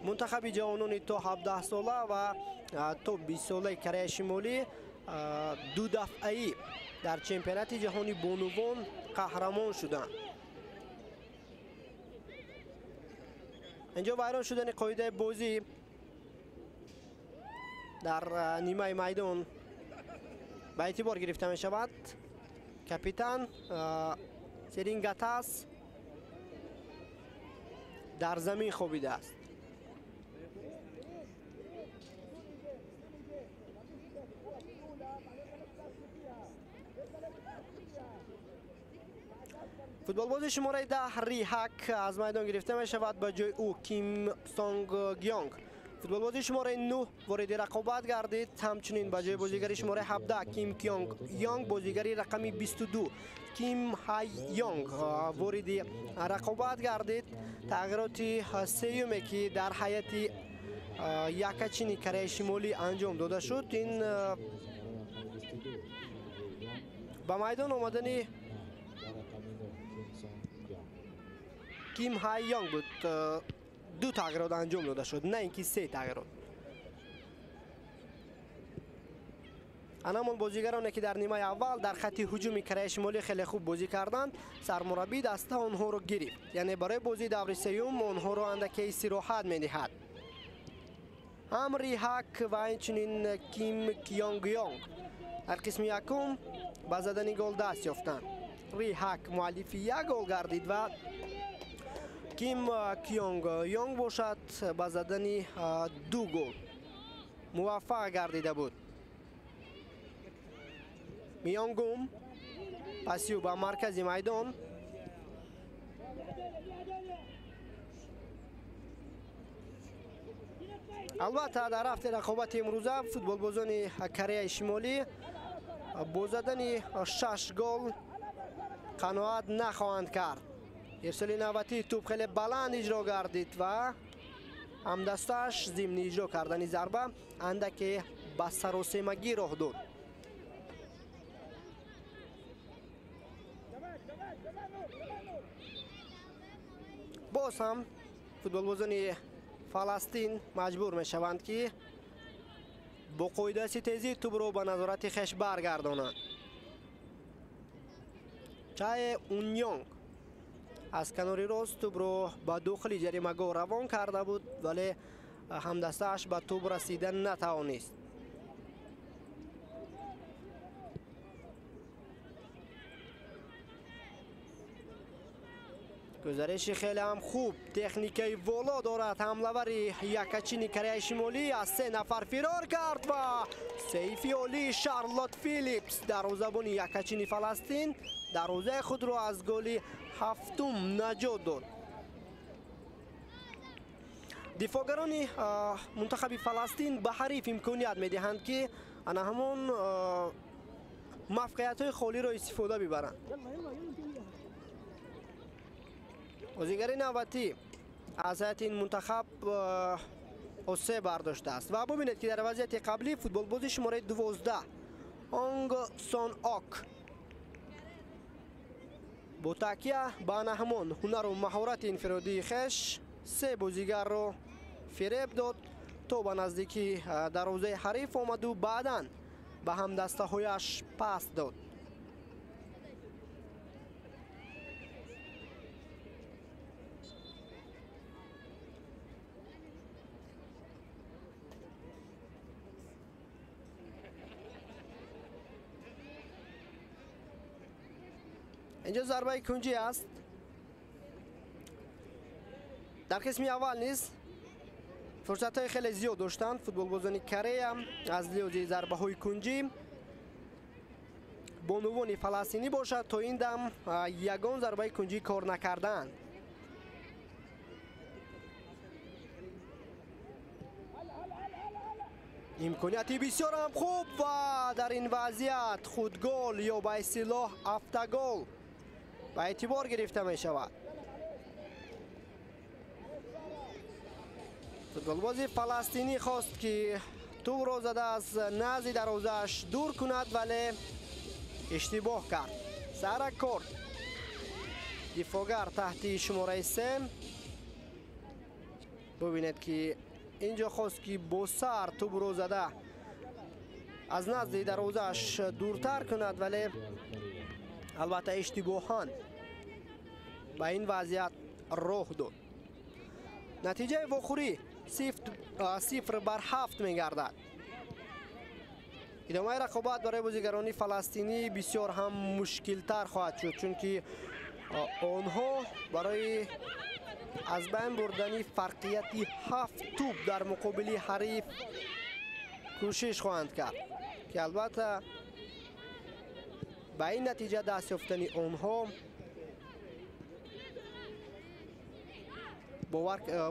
Мунтахаби ҷавонони то 17-сола ва то 20-солаи Кореяи Шимолӣ ду дафъаӣ дар чемпионати ҷаҳони бонувон қаҳрамон шуданд. Инҷо вайрон шудани қоидаи бозӣ дар нимаи майдон ба эътибор гирифта мешавад. Капитан Серингатас дар замин хобидааст. Футболбози шумораи 10 Ри Ҳак аз майдон гирифта мешавад, ба ҷои ӯ Ким Сонг Гёнг. Футболбози шумораи 9 вориди рақобат гардид. Ҳамчунин ба ҷои бозигари шумораи 17 Ким Кёнг Йонг бозигари рақами 22 Ким Хай Йонг вориди рақобат гардид. Тағйироти сеюме ки дар ҳайати якачини Кореяи Шимолӣ анҷом дода шуд, ин ба майдон омадани Ким Хай Йонг буд. Ду тағйирот анҷом дода шуд, на ин ки се тағйирот. Анамон бозигароне ки дар нимаи аввал дар хатти ҳуҷуми Кореяи Шимолӣ хеле хуб бозӣ карданд, сармураббӣ даста онҳоро гирифт. Яъне барои бозии даври сеюм онҳоро андаке истироҳат медиҳад. Ҳам Ри Ҳак ва инчунин Ким Кёнг Йонг дар қисми якум ба задани гол даст ёфтанд. Ри Ҳак муаллифи як гол гардид ва Ким Кёнг Йонг бошад ба задани ду гол муваффақ гардида буд. Миёнгум пасиу ба маркази майдон. Албатта дар рафти рақобати имрӯза футболбозони Кореяи Шимолӣ бо задани 6 гол қаноат нахоҳанд кард. Ирсоли навбатии тӯб хеле баланд иҷро гардид ва ҳамдастааш зимни иҷро кардани зарба андаке ба саросемагӣ роҳ дод. Боз ҳам футболбозони Фаластин маҷбур мешаванд, ки бо қоидаи тезӣ тӯбро ба назорати хеш баргардонанд. Чае Унёнг аз канори рост тӯбро ба дохили ҷаримагоҳ равон карда буд, вале ҳамдастааш ба тӯб расида натавонист. Гузариши хеле ҳам хуб, техникаи воло дорад ҳамлавари якачини Кореяи Шимолӣ. Аз се нафар фирор кард ва сейфи олии Шарлот Филипс дарвозабони якачини Фаластин дарвозаи худро аз голи ҳафтум наҷот дод. Дифоъгарони мунтахаби Фаластин ба ҳариф имконият медиҳанд, ки ана ҳамон мавқеиятҳои холиро истифода бибаранд. Бозигари навбатӣ аз ҳайати ин мунтахаб осе бардоштааст ва бубинед, ки дар вазъияти қаблӣ футболбози шумораи 12 Онг Сон Ок бо такя ба ана ҳамон ҳунару маҳорати инфиродии хеш се бозигарро фиреб дод, то ба наздикии дарвозаи ҳариф омаду баъдан ба ҳамдастаҳояш пас дод. Инҷо зарбаи кунҷӣ аст. Дар қисми аввал низ фурсатҳои хеле зиёд доштанд футболбозони Корея аз лиҳози зарбаҳои кунҷӣ. Бонувони фаластинӣ бошад то ин дам ягон зарбаи кунҷӣ кор накардаанд. Имконияти бисёрам хуб ва дар ин вазъият худгол ё ба истилоҳ автогол ба эътибор гирифта мешавад. Футболбози фаластинӣ хост, ки тӯбро зада аз назди дарвозааш дур кунад, вале иштибоҳ кард. Сара Корд, дифоъгар таҳти шумораи 3, бубинед, ки инҷо хост, ки бо сар тӯбро зада аз назди дарвозааш дуртар кунад, вале албатта иштибоҳан ба ин вазъият роҳ дод. Натиҷаи вохӯрӣ 0-7 мегардад. Идомаи рақобат барои бозигарони фаластинӣ бисёр ҳам мушкилтар хоҳад шуд, чунки онҳо барои аз байн бурдани фарқияти 7 тӯб дар муқобили ҳариф кӯшиш хоҳанд кард, ки албатта ба ин натиҷа даст ёфтани онҳо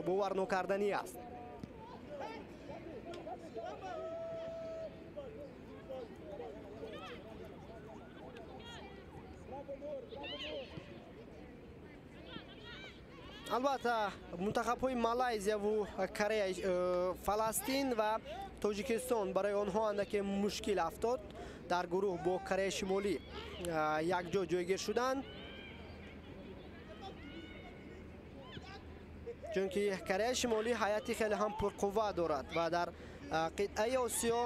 боварнокарданӣ аст. Албатта мунтахабҳои Малайзияву Корея, Фаластин ва Тоҷикистон барои онҳо андаке мушкил афтод. Дар гурӯҳ бо Кореяи Шимолӣ якҷо ҷойгир шуданд, чунки Кореяи Шимолӣ ҳайати хеле ҳам пурқувва дорад ва дар қитъаи Осиё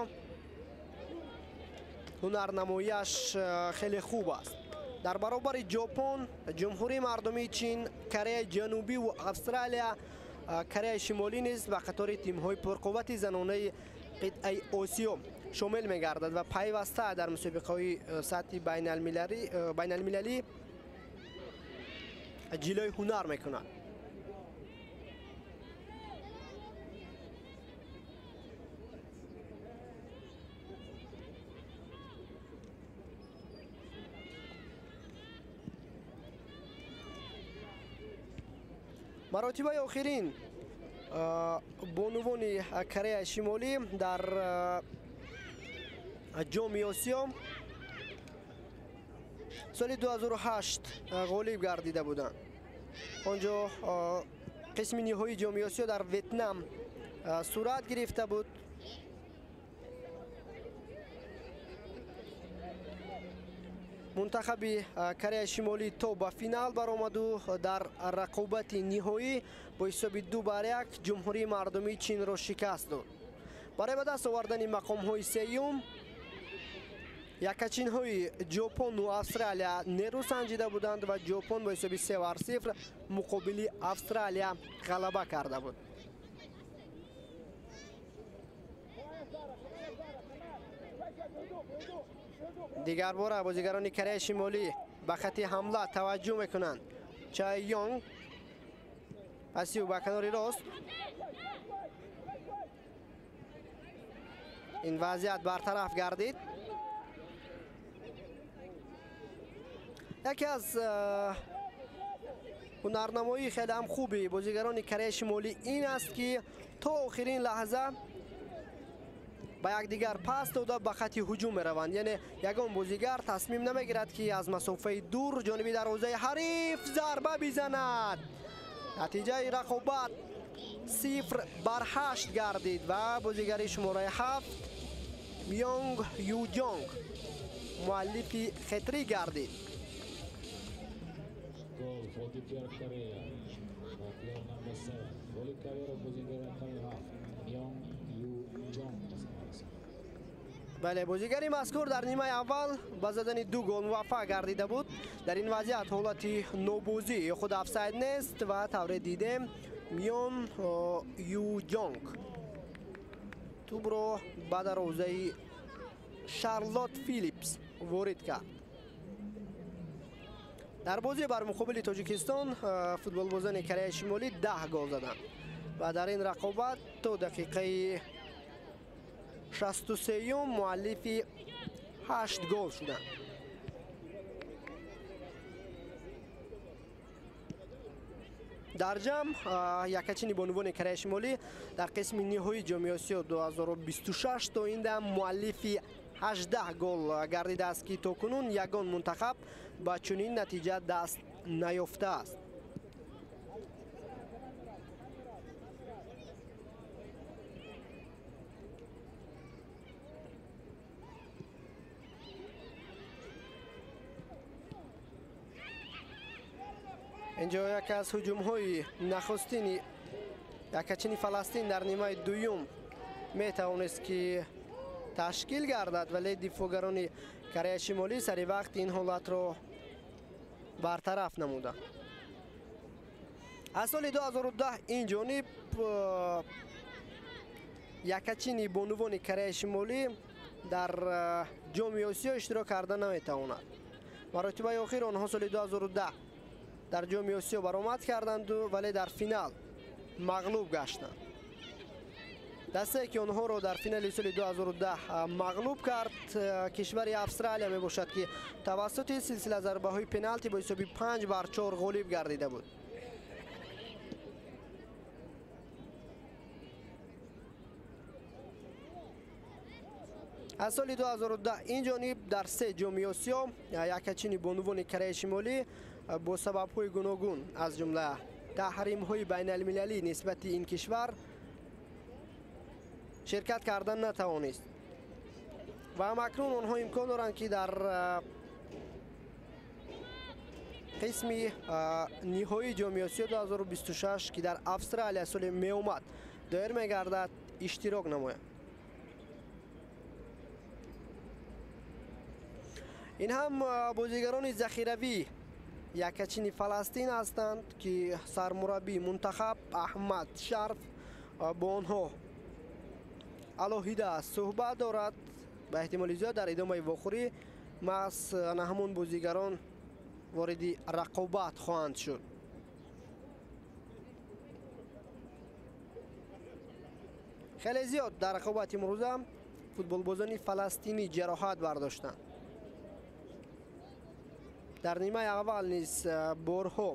ҳунарнамоияш хеле хуб аст. Дар баробари Ҷопон, Ҷумҳурии Мардумии Чин, Кореяи Ҷанубӣ ва Австралия, Кореяи Шимолӣ низ ба қатори тимҳои пурқуввати занонаи қитъаи Осиё шомил мегардад ва пайваста дар мусобиқаҳои сатҳи байналмилалӣ ҷилои ҳунар мекунад. Маротибаи охирин бонувони Кореяи Шимолӣ дар ҷоми Осиё соли 2008 ғолиб гардида буданд. Он ҷо қисми ниҳоии ҷоми Осиё дар Ветнам сурат гирифта буд. Мунтахаби Кореяи Шимолӣ то ба финал баромаду дар рақобати ниҳоӣ бо ҳисоби 2-1 Ҷумҳурии Мардумии Чинро шикаст дод. Барои ба даст овардани мақомҳои сеюм якачинҳои Ҷопону Австралия нерӯ санҷида буданд ва Ҷопон бо ҳисоби 3-0 муқобили Австралия ғалаба карда буд. Дигар бора бозигарони Кореяи Шимолӣ ба хати ҳамла таваҷҷӯҳ мекунанд. Чай Йонг пасиу ба канори рост. Ин вазъият бартараф гардид. Яке аз ҳунарнамоии хеле ҳам хуби бозигарони Кореяи Шимолӣ ин аст, ки то охирин лаҳза ба якдигар пас дода ба хати ҳуҷум мераванд. Яъне ягон бозигар тасмим намегирад, ки аз масофаи дур ҷониби дарвозаи ҳариф зарба бизанад. Натиҷаи рақобат 0-8 гардид ва бозигари шумораи 7 Мёнг Юҷонг муаллифи хетрик гардид. Гол for DPR Korea. Player number 7. Голи Кореяро бозигари рақами 7 Мёнг Юҷонг. Бале, бозигари мазкур дар нимаи аввал ба задани 2 гол муваффақ гардида буд. Дар ин вазъият ҳолати нобозӣ ё худ офсайд нест ва тавре дидем Мён Юҷонг тӯбро ба дарвозаи Шарлот Филипс ворид кард. Дар бозӣ бар муқобили Тоҷикистон футболбозони Кореяи Шимолӣ 10 гол заданд ва дар ин рақобат то дақиқаи 63 муаллифи 8 гол шуданд. Дар ҷамъ якачини бонувони Кореяи Шимолӣ дар қисми ниҳоии ҷоми Осиё 2026 то ин дам муаллифи 18 гол гардидааст, ки то кунун ягон мунтахаб ба чунин натиҷа даст наёфтааст. Инҷо яке аз ҳуҷумҳои нахустини якачини Фаластин дар нимаи дуюм метавонист, ки ташкил гардад, вале дифоъгарони Кореяи Шимолӣ сари вақт ин ҳолатро бартараф намуданд. Аз соли 2010 ин ҷониб якачини бонувони Кореяи Шимолӣ Дар Ҷоми Осиё иштирок карда наметавонад. Маротибаи охир онҳо соли 2010 дар Ҷоми Осиё баромад карданд, вале дар финал мағлуб гаштанд. Дастае ки онҳоро дар финали соли 2010 мағлуб кард, кишвари Австралия мебошад, ки тавассути силсила зарбаҳои пеналти бо ҳисоби 5-4 ғолиб гардида буд. Аз соли 2010 ин ҷониб дар се Ҷоми Осиё якачини бонувони Кореяи Шимолӣ бо сабабҳои гуногун, аз ҷумла таҳримҳои байналмилалӣ нисбати ин кишвар, ширкат кардан натавонист ва ҳамакнун онҳо имкон доранд, ки дар қисми ниҳоии Ҷоми Осиё 2026, ки дар Австралия соли меомад доир мегардад, иштирок намоянд. Ин ҳам бозигарони захиравӣ якачини Фаластин ҳастанд, ки сармураббии мунтахаб Аҳмад Шарф бо онҳо алоҳида суҳбат дорад. Ба эҳтимоли зиёд дар идомаи вохӯрӣ маҳз ана ҳамон бозигарон вориди рақобат хоҳанд шуд. Хеле зиёд дар рақобати имрӯза футболбозони фаластинӣ ҷароҳат бардоштанд. Дар нимаи аввал низ борҳо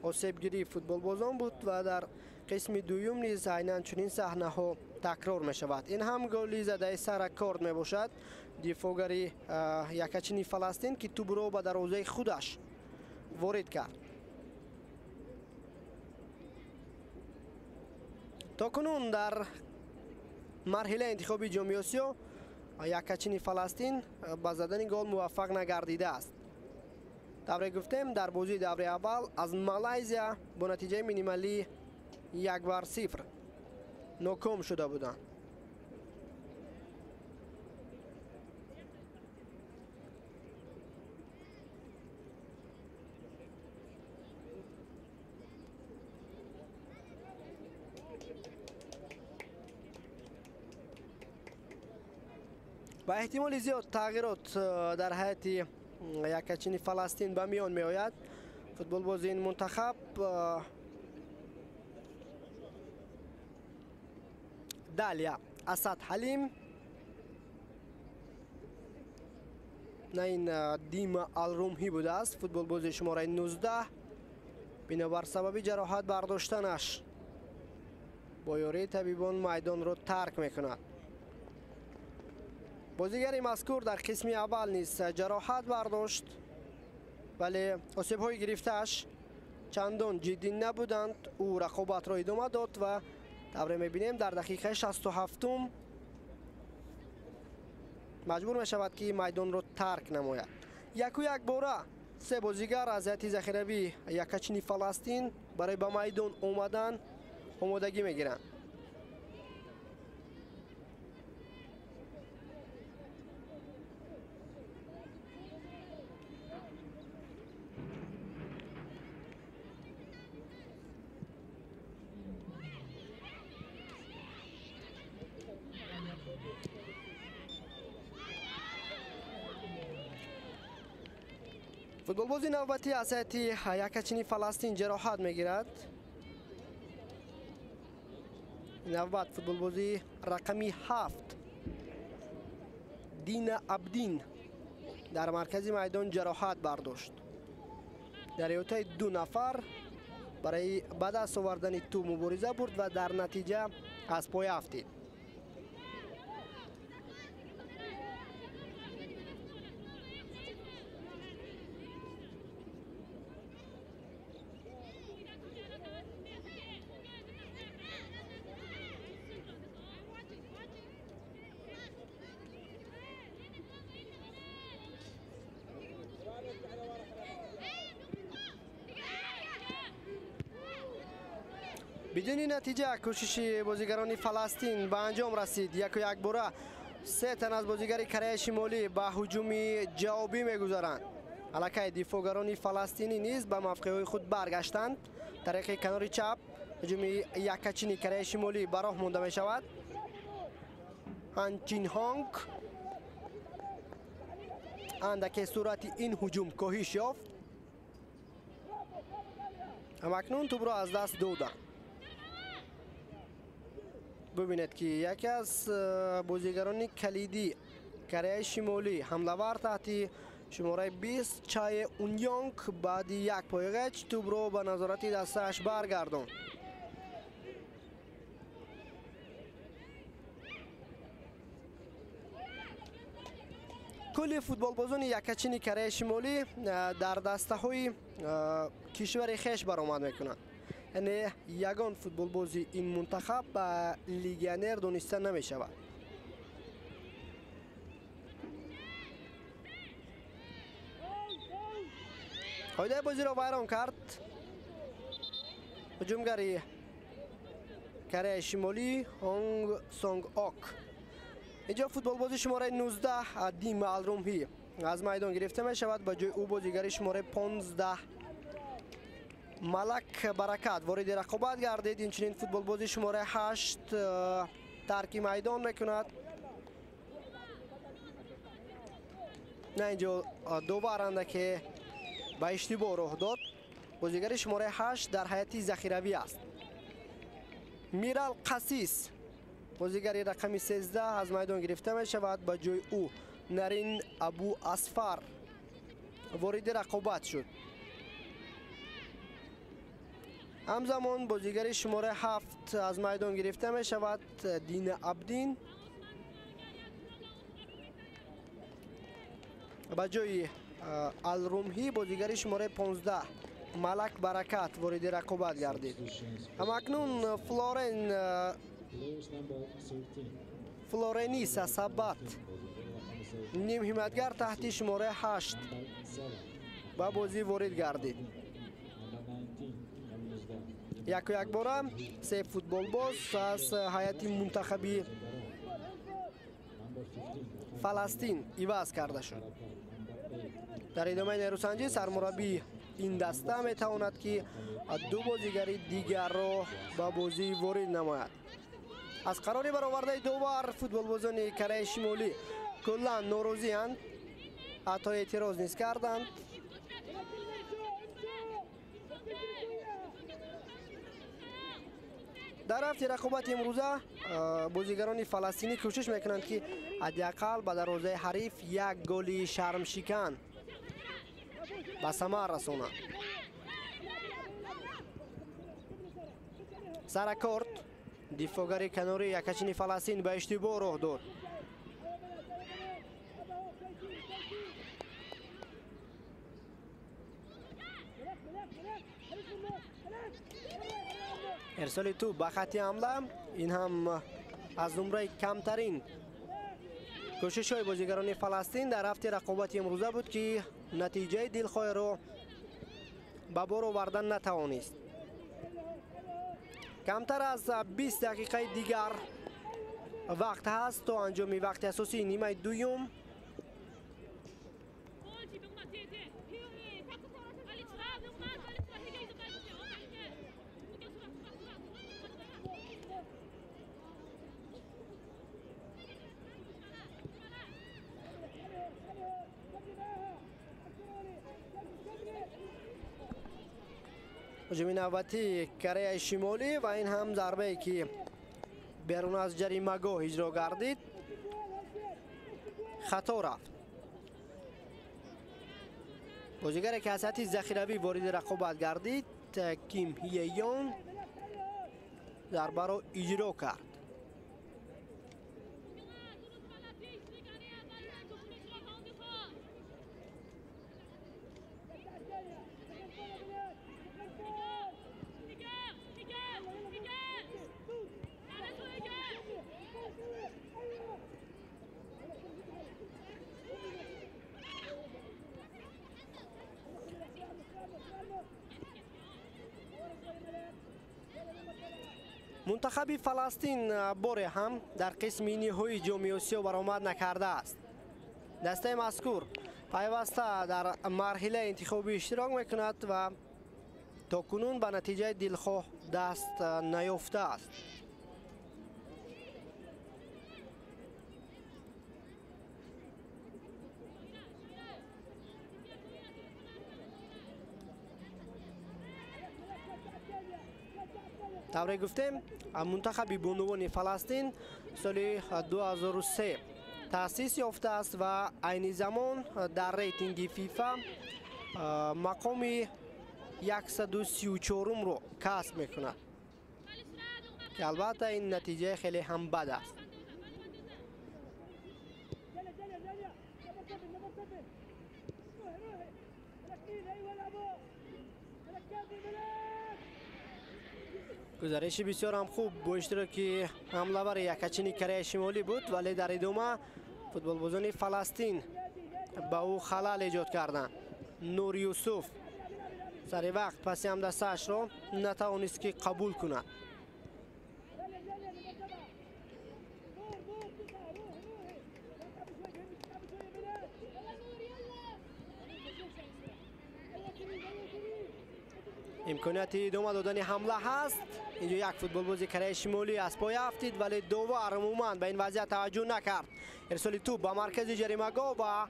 осебгирии футболбозон буд ва дар қисми дуюм низ айнан чунин саҳнаҳо такрор мешавад. Ин ҳам голи задаи Сара Корд мебошад, дифоъгари якачини Фаластин, ки тӯбро ба дарвозаи худаш ворид кард. То кунун дар марҳилаи интихоби Ҷоми Осиё якачини Фаластин ба задани гол муваффақ нагардидааст. Тавре гуфтем, дар бозии даври аввал аз Малайзия бо натиҷаи минималӣ 1-0 ноком шуда буданд. Ба эҳтимоли зиёд тағйирот дар ҳайати якачини Фаластин ба миён меояд. Футболбози ин мунтахаб Далия Асад Ҳалим, на ин Дима Алрумҳӣ будааст, футболбози шумораи 19, бинобар сабаби ҷароҳат бардоштанаш бо ёрии табибон майдонро тарк мекунад. Бозигари мазкур дар қисми аввал низ ҷароҳат бардошт, вале осебҳои гирифтааш чандон ҷиддӣ набуданд. Ӯ рақобатро идома дод ва тавре мебинем, дар дақиқаи 67-ум маҷбур мешавад, ки майдонро тарк намояд. Яку як бора се бозигар аз ҳайати захиравӣ якачини Фаластин барои ба майдон омадан омодагӣ мегиранд. Футболбози навбатӣ аз ҳайати якачини Фаластин ҷароҳат мегирад. Навбат футболбози рақами 7 Дина Абдин дар маркази майдон ҷароҳат бардошт. Дар иҳотаи ду нафар барои ба даст овардани тӯб мубориза бурд ва дар натиҷа аз пой афтид. Бидуни натиҷа кӯшиши бозигарони Фаластин ба анҷом расид. Яку якбора се тан аз бозигари Кореяи Шимолӣ ба ҳуҷуми ҷавобӣ мегузаранд. Аллакай дифоъгарони фаластинӣ низ ба мавқеъҳои худ баргаштанд. Тариқи канори чап ҳуҷуми яккачини Кореяи Шимолӣ ба роҳ монда мешавад. Хан Чин Ҳонг Андаке суръати ин ҳуҷум коҳиш ёфт. Ҳамакнун тӯбро аз даст доданд. Бубинед, ки яке аз бозигарони калидӣ Кореяи Шимолӣ, ҳамлавар таҳти шумораи 20 Чае Унёнг, баъди як пойғеч тӯбро ба назорати дастааш баргардонд. Кулли футболбозони якачини Кореяи Шимолӣ дар дастаҳои кишвари хеш баромад мекунанд. Яъне ягон футболбози ин мунтахаб ба легионер дониста намешавад. Қоидаи бозиро вайрон кард ҳуҷумгари Кореяи Шимолӣ Ҳонг Сонг Ок. Инҷо футболбози шумораи 19 Дима Алрумҳӣ аз майдон гирифта мешавад. Ба ҷои ӯ бозигари шумораи 15 Малак Баракат вориди рақобат гардид. Инчунин футболбози шумораи 8 тарки майдон мекунад. На, инҷо доваранда ки ба иштибоҳ роҳ дод. Бозигари шумораи 8 дар ҳайати захиравӣ аст. Мирал Қасис, бозигари рақами 13, аз майдон гирифта мешавад. Ба ҷои ӯ Нарин Абу Асфар вориди рақобат шуд. Ҳамзамон бозигари шумораи 7 аз майдон гирифта мешавад, Дина Абдин. Ба ҷои Алрумҳӣ бозигари шумораи 15 Малак Баракат вориди рақобат гардид. Ҳамакнун Флорениса Сабат, нимҳимоятгар таҳти шумораи 8, ба бозӣ ворид гардид. Яку якбора се футболбоз аз ҳайати мунтахаби Фаластин иваз карда шуд. Дар идомаи нерӯсанҷӣ сармураббии ин даста метавонад, ки ду бозигари дигарро ба бозӣ ворид намояд. Аз қарори баровардаи довар футболбозони Кореяи Шимолӣ куллан норозианд, ҳатто эътироз низ карданд. Дар рафти рақобати имрӯза бозигарони фаластинӣ кӯшиш мекунанд, ки ҳадди ақал ба дарвозаи ҳариф як голи шармшикан ба самар расонанд. Саракорд, дифоъгари канори якачини Фаластин, ба иштибоҳ роҳ дод. Ирсоли тӯб ба хатти ҳамла, ин ҳам аз зумраи камтарин кӯшишҳои бозигарони Фаластин дар рафти рақобати имрӯза буд, ки натиҷаи дилхоҳро ба бор овардан натавонист. Камтар аз 20 дақиқаи дигар вақт ҳаст то анҷоми вақти асосии нимаи дуюм. Ҳуҷуми навбатии Кореяи Шимолӣ ва ин ҳам зарбае ки берун аз ҷаримагоҳ иҷро гардид, хато рафт. Бозигаре ки аз ҳайати захиравӣ вориди рақобат гардид, Ким Ҳиеён, зарбаро иҷро кард. Мунтахаби Фаластин боре ҳам дар қисми ниҳоии ҷоми Осиё баромад накардааст. Дастаи мазкур пайваста дар марҳилаи интихобӣ иштирок мекунад ва то кунун ба натиҷаи дилхоҳ даст наёфтааст. Тавре гуфтем, мунтахаби бонувони Фаластин соли 2003 таъсис ёфтааст ва айни замон дар рейтинги ФИФА мақоми 134-ро касб мекунад, ки албатта ин натиҷаи хеле ҳам бад аст. Гузариши бисёр ҳам хуб бо иштироки ҳамлавари якачини Кореяи Шимолӣ буд, вале дар идома футболбозони Фаластин ба ӯ халал эҷод карданд. Нур Юсуф сари вақт паси ҳамдастаашро натавонист ки қабул кунад. Имконияти идома додани ҳамла ҳаст. Инҷо як футболбози Кореяи Шимолӣ аз пой афтид, вале довар умуман ба ин вазъият таваҷҷӯҳ накард. Ирсоли тӯб ба маркази ҷаримагоҳ ва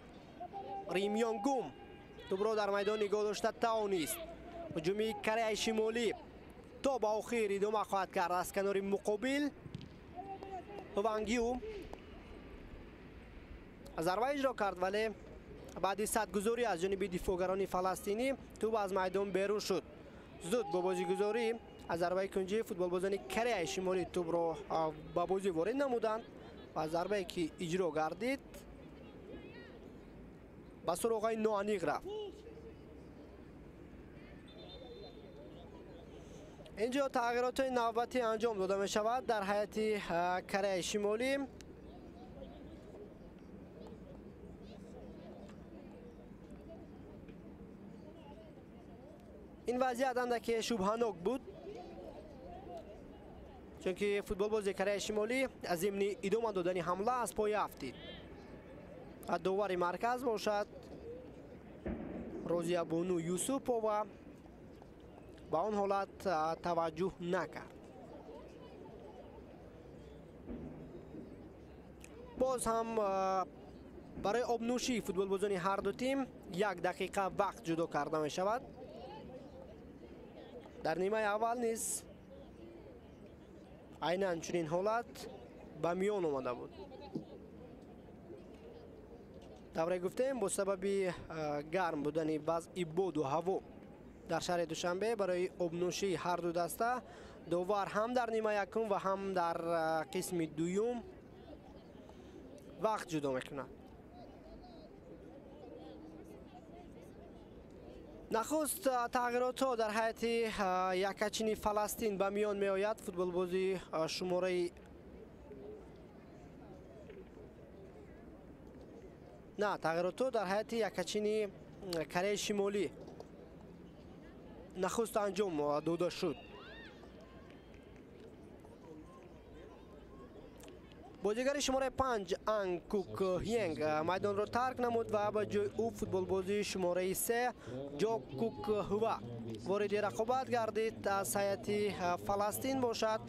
Рим Йонгум тӯбро дар майдон нигоҳ дошта тавонист. Ҳуҷуми Кореяи Шимолӣ то ба охир идома хоҳад кард. Аз канори муқобил Вангю зарба иҷро кард, вале баъди садгузорӣ аз ҷониби дифоъгарони фаластинӣ тӯб аз майдон берун шуд. Зуд бо бозигузорӣ аз зарбаи кунҷӣ футболбозони Кореяи Шимолӣ тӯбро ба бозӣ ворид намуданд ва зарбае ки иҷро гардид ба суроғаи ноаниқ рафт. Инҷо тағйиротҳои навбатӣ анҷом дода мешавад дар ҳайати Кореяи Шимолӣ. Ин вазъият андаке шубҳанок буд, чунки футболбози Кореяи Шимолӣ аз зимни идома додани ҳамла аз пой афтид. Довари марказ бошад Розиябону Юсупова ба он ҳолат таваҷҷӯҳ накард. Боз ҳам барои обнӯшии футболбозони ҳарду тим як дақиқа вақт ҷудо карда мешавад. Дар нимаи аввал низ айнан чунин ҳолат ба миён омада буд. Тавре гуфтем, бо сабаби гарм будани вазъи боду ҳаво дар шаҳри Душанбе барои обнӯшии ҳарду даста довар ҳам дар нимаи якум ва ҳам дар қисми дуюм вақт ҷудо мекунад. Нахуст тағйиротҳо дар ҳайати якачини Фаластин ба миён меояд. Футболбози шумораи на тағйиротҳо дар ҳайати якачини Кореяи Шимолӣ нахуст анҷом дода шуд. Бозигари шумораи 5 Ан Кук Хьенг майдонро тарк намуд ва ба ҷои ӯ футболбози шумораи 3 Ҷо Кук Хва вориди рақобат гардид. Аз ҳайати Фаластин бошад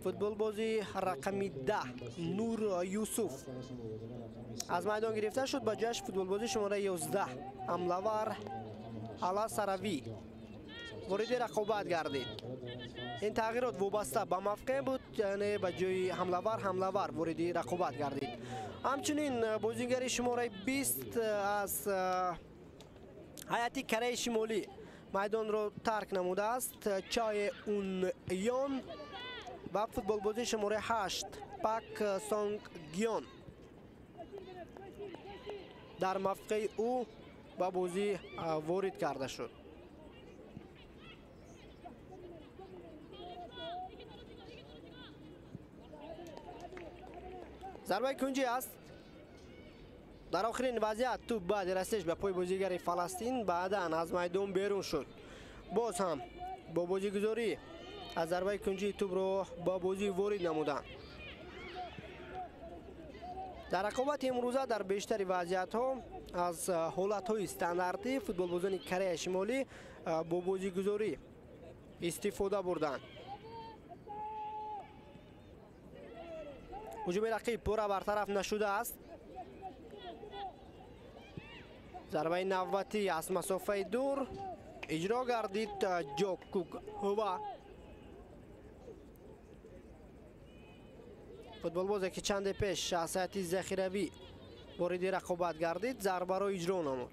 футболбози рақами 10 Нур Юсуф аз майдон гирифта шуд, ба ҷояш футболбози шумораи 11 ҳамлавар Ала Саравӣ вориди рақобат гардид. Ин тағйирот вобаста ба мавқеъ буд, яъне ба ҷои ҳамлавар вориди рақобат гардид. Ҳамчунин бозигари шумораи 20 аз ҳайати Кореяи Шимолӣ майдонро тарк намудааст, Чае Ун Йон ва футболбози шумораи 8 Пак Сонг Гион дар мавқеи ӯ ба бозӣ ворид карда шуд. Зарбаи кунҷӣ аст. Дар охирин вазъият тӯб баъди расиш ба пои бозигари Фаластин баъдан аз майдон берун шуд. Боз ҳам бо бозигузорӣ аз зарбаи кунҷӣ тӯбро ба бозӣ ворид намуданд. Дар рақобати имрӯза дар бештари вазъиятҳо аз ҳолатҳои стандартӣ футболбозони Кореяи Шимолӣ бо бозигузорӣ истифода бурданд. Ҳуҷуми рақиб пурра бартараф нашудааст. Зарбаи навбатӣ аз масофаи дур иҷро гардид. Ҷо Кук Хва Футболбозе ки чанде пеш аз ҳайати захиравӣ вориди рақобат гардид, зарбаро иҷро намуд.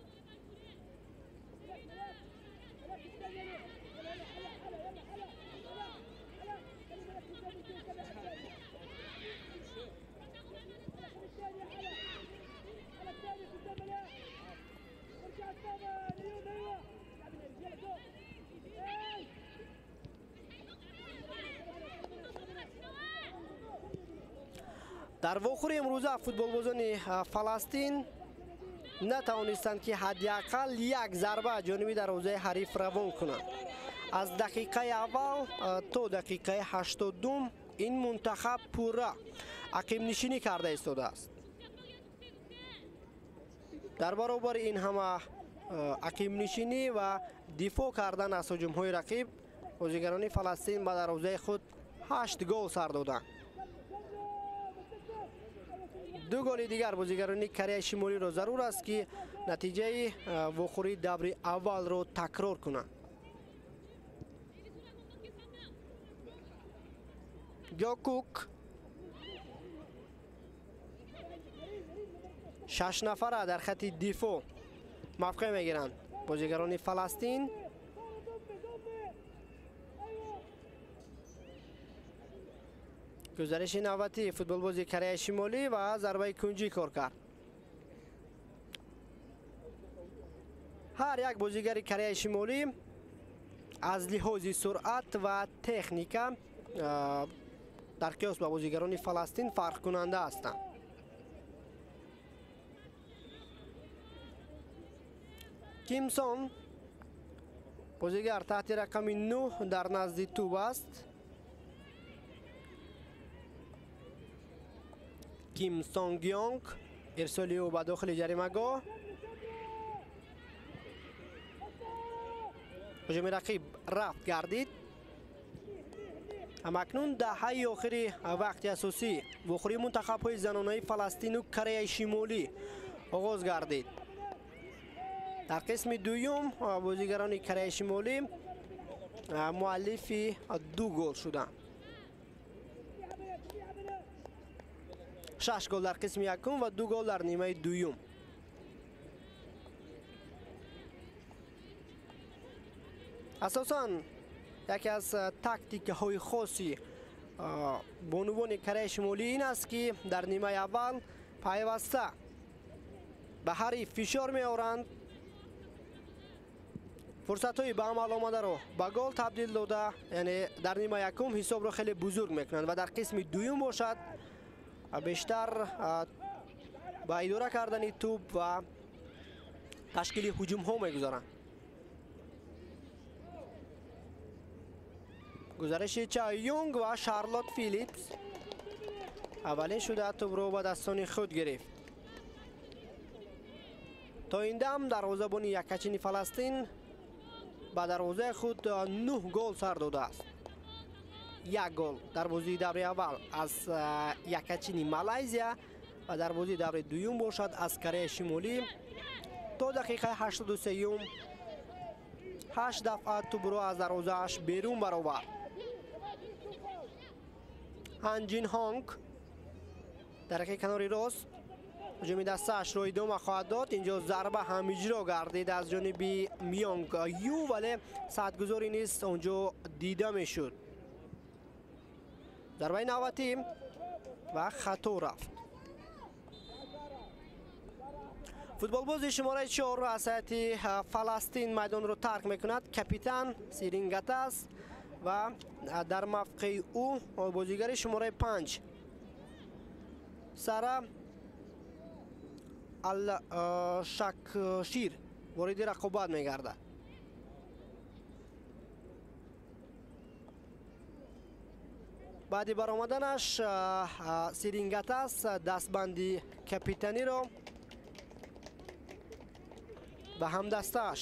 Дар вохӯри имрӯза футболбозони Фаластин натавонистанд, ки ҳадди ақал як зарба ҷониби дарвозаи ҳариф равон кунанд. Аз дақиқаи аввал то дақиқаи 82 ин мунтахаб пурра ақибнишинӣ карда истодааст. Дар баробари ин ҳама ақибнишинӣ ва дифоъ кардан аз ҳуҷумҳои рақиб, бозигарони Фаластин ба дарвозаи худ 8 гол сар доданд. 2 голи дигар бозигарони Кореяи Шимолиро зарур аст, ки натиҷаи вохӯрии даври аввалро такрор кунанд. Гёкук 6 нафара дар хати дифоъ мавқеъ мегиранд бозигарони Фаластин. Гузариши навбатии футболбози Кореяи Шимолӣ ва зарбаи кунҷӣ кор кард. Ҳар як бозигари Кореяи Шимолӣ аз лиҳози суръат ва техника дар қиёс ба бозигарони Фаластин фарқкунанда ҳастанд. Кимсон бозигар таҳти рақами 9 дар назди тӯб аст. Ким Сонг Йонг ирсоли ӯ ба дохили ҷаримагоҳ. Ҳуҷуми рақиб рафт гардид. Ҳамакнун даҳаи охири вақти асосӣ вохӯрии мунтахабҳои занонаи Фаластину Кореяи Шимолӣ оғоз гардид. Дар қисми дуюм бозигарони Кореяи Шимолӣ муаллифи 2 гол шуданд. 6 гол дар қисми якум ва 2 гол дар нимаи дуюм. Асосан яке аз тактикаҳои хоси бонувони Кореяи Шимолӣ ин аст, ки дар нимаи аввал пайваста ба ҳариф фишор меоранд, фурсатҳои ба амал омадаро ба гол табдил дода, яъне дар нимаи якум ҳисобро хеле бузург мекунанд ва дар қисми дуюм бошад бештар ба идора кардани тӯб ва ташкили ҳуҷумҳо мегузаранд. Гузариши Ча Юнг ва Шарлот Филипс аввалин шуда тӯбро ба дастони худ гирифт. То ин дам дарвозабони яккачини Фаластин ба дарвозаи худ 9 гол сар додааст. 1 гол дар бозии даври аввал аз яккачини Малайзия ва дар бозии даври дуюм бошад аз Кореяи Шимолӣ. То дақиқаи 83-юм 8 дафъа тӯбро аз дарвозааш берун баровард. Ҳанҷин Ҳонг дар яке канори рост ҳуҷуми дастаашро идома хоҳад дод. Инҷо зарба ҳам иҷро гардид аз ҷониби Мёнг Ю, вале саатгузорӣ низ онҷо дида мешуд. Зарбаи навбатӣ ва хато рафт. Футболбози шумораи 4 аз ҳайати Фаластин майдонро тарк мекунад. Капитан Сирингатас ва дар мавқеи ӯ бозигари шумораи 5 Сара Алшакшир вориди рақобат мегардад. Баъди баромаданаш Сирингатас дастбанди капитаниро ба ҳамдастааш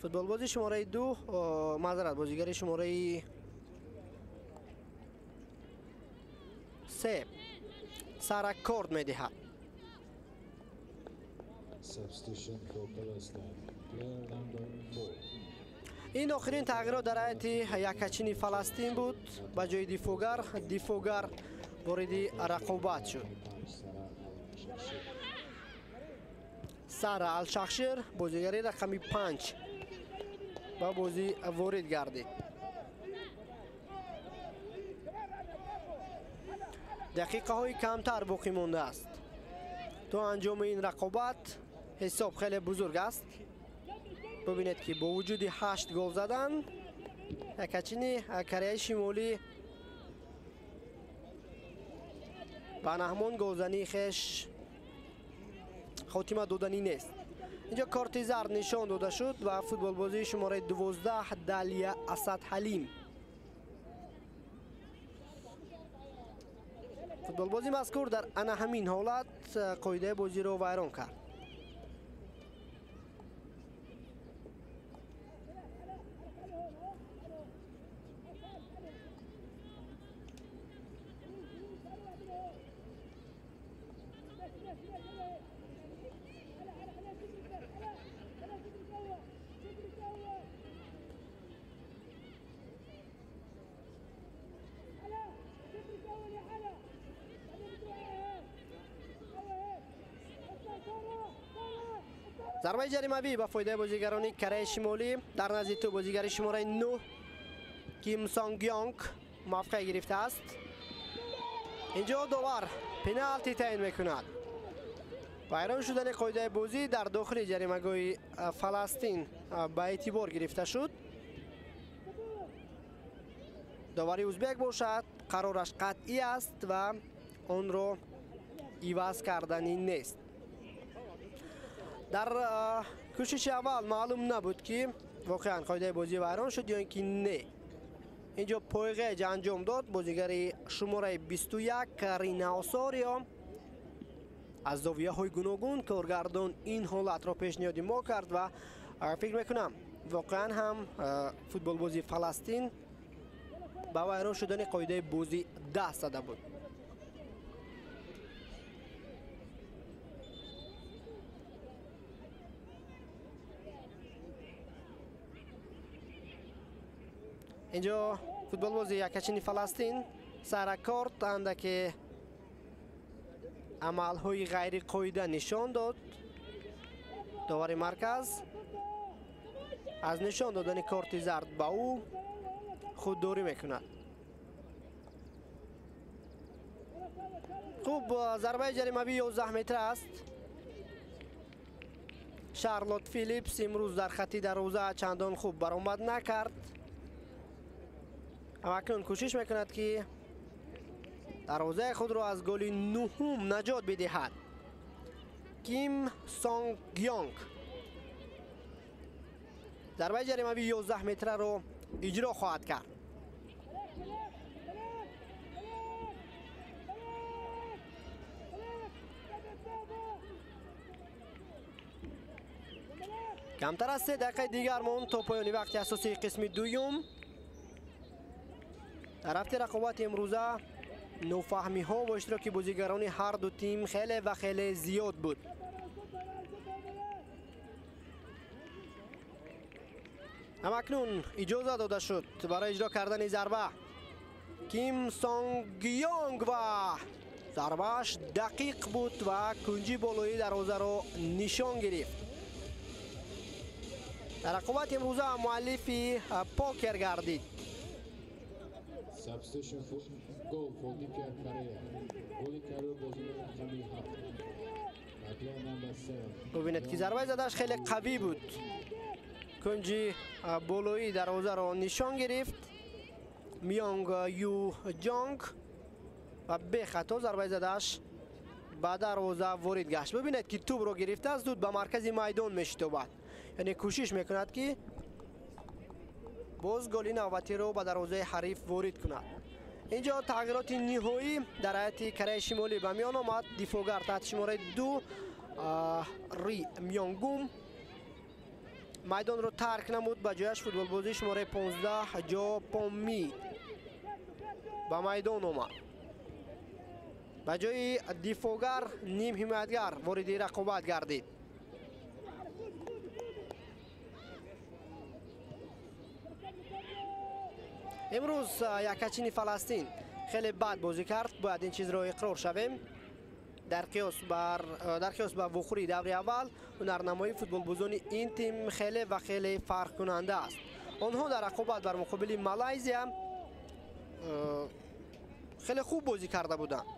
футболбози шумораи 2, маъзарат, бозигари шумораи 3 Сара Корд медиҳад. Ин охирин тағйирот дар ҳайати якачини Фаластин буд. Ба ҷои дифоъгар вориди рақобат шуд. Сара Алшахшир бозигари рақами 5 ба бозӣ ворид гардид. Дақиқаҳои камтар боқӣ мондааст то анҷоми ин рақобат. Ҳисоб хеле бузург аст. Бубинед ки бо вуҷуди 8 гол задан якачини Кореяи Шимолӣ ба наҳмон голзании хеш хотима доданӣ нест. Инҷо корти зард нишон дода шуд ва футболбозии шумораи 12 Далия Асад Ҳалим. Футболбози мазкур дар ана ҳамин ҳолат қоидаи бозиро вайрон кард. Зарбаи ҷаримавӣ ба фоидаи бозигарони Кореяи Шимолӣ. Дар назди ту бозигари шумораи 9 Ким Сонг Йонг мавқеъ гирифтааст. Инҷо довар пеналти таъин мекунад. Вайрон шудани қоидаи бозӣ дар дохили ҷаримагоҳи Фаластин ба эътибор гирифта шуд. Довари узбек бошад, қарораш қатъӣ аст ва онро иваз карданӣ нест. Дар кӯшиши аввал маълум набуд ки воқеан қоидаи бозӣ вайрон шуд ё ин ки не. Инҷо пойғеҷ анҷом дод бозигари шумораи 21 Рина Осорио. Аз зовияҳои гуногун коргардон ин ҳолатро пешниҳоди мо кард ва фикр мекунам воқеан ҳам футболбози Фаластин ба вайрон шудани қоидаи бозӣ даст зада буд. Инҷо футболбози якачини Фаластин саракорт андаке амалҳои ғайриқоида нишон дод. Довари марказ аз нишон додани корти зард ба ӯ худдорӣ мекунад. Хуб, зарбаи ҷаримавӣ 11 метр аст. Шарлот Филипс имрӯз дар хати дарвоза чандон хуб баромад накард. Акнун кӯшиш мекунад ки дарвозаи худро аз голи нуҳум наҷот бидиҳад. Ким Сонг Йонг зарбаи ҷаримавии 11 метраро иҷро хоҳад кард. Камтар аз 3 дақиқаи дигар монд то поёни вақти асосии қисми дуюм. Дар рафти рақобати имрӯза нофаҳмиҳо бо иштироки бозигарони ҳар ду тим хеле ва хеле зиёд буд. Ҳамакнун иҷоза дода шуд барои иҷро кардани зарба. Ким Сонг Йонг ва зарбааш дақиқ буд ва кунҷи болои дарвозаро нишон гирифт. Дар рақобати имрӯза муаллифи покер гардид. Substitution for goal for DPR Korea. Голи Корея бозигари рақами 7. Player number 7. Бубинед ки зарбаи задааш хеле қавӣ буд. Кунҷи болои дарвозаро нишон гирифт. Мёнг Ю Ҷонг ва бехато зарбаи задааш ба дарвоза ворид гашт. Бубинед ки тӯбро гирифтааст, зуд ба маркази майдон мешитобад. Яъне кӯшиш мекунад ки боз голи навбатиро ба дарвозаи ҳариф ворид кунад. Инҷо тағйироти ниҳоӣ дар ҳайати Кореяи Шимолӣ ба миён омад. Дифоъгар таҳти шумораи 2 Ри Мёнгум майдонро тарк намуд. Ба ҷояш футболбозии шумораи 15 Ҷо Помми ба майдон омад. Ба ҷои дифоъгар ним ҳимоятгар вориди рақобат гардид. Имрӯз якачини Фаластин хеле бад бозӣ кард, бояд ин чизро иқрор шавем. Дар қиёс ба вухӯрии даври аввал ҳунарнамоии футболбозони ин тим хеле ва хеле фарқкунанда аст. Онҳо дар рақобат бар муқобили Малайзия хеле хуб бозӣ карда буданд.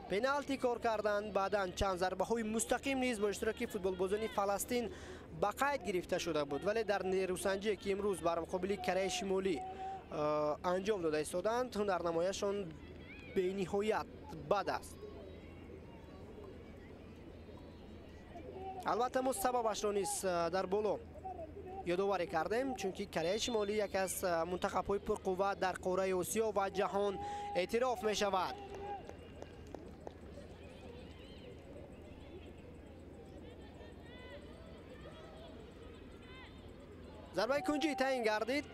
Пеналти кор карданд, баъдан чанд зарбаҳои мустақим низ бо иштироки футболбозони Фаластин ба қайд гирифта шуда буд, вале дар нерӯсанҷие ки имрӯз бар муқобили Кореяи Шимолӣ анҷом дода истоданд, ҳунарнамояшон бениҳоят бад аст. Албатта мо сабабашро низ дар боло ёдоварӣ кардем, чунки Кореяи Шимолӣ яке аз мунтахабҳои пурқувват дар қораи Осиё ва ҷаҳон эътироф мешавад. Зарбаи кунҷӣ таъин гардид.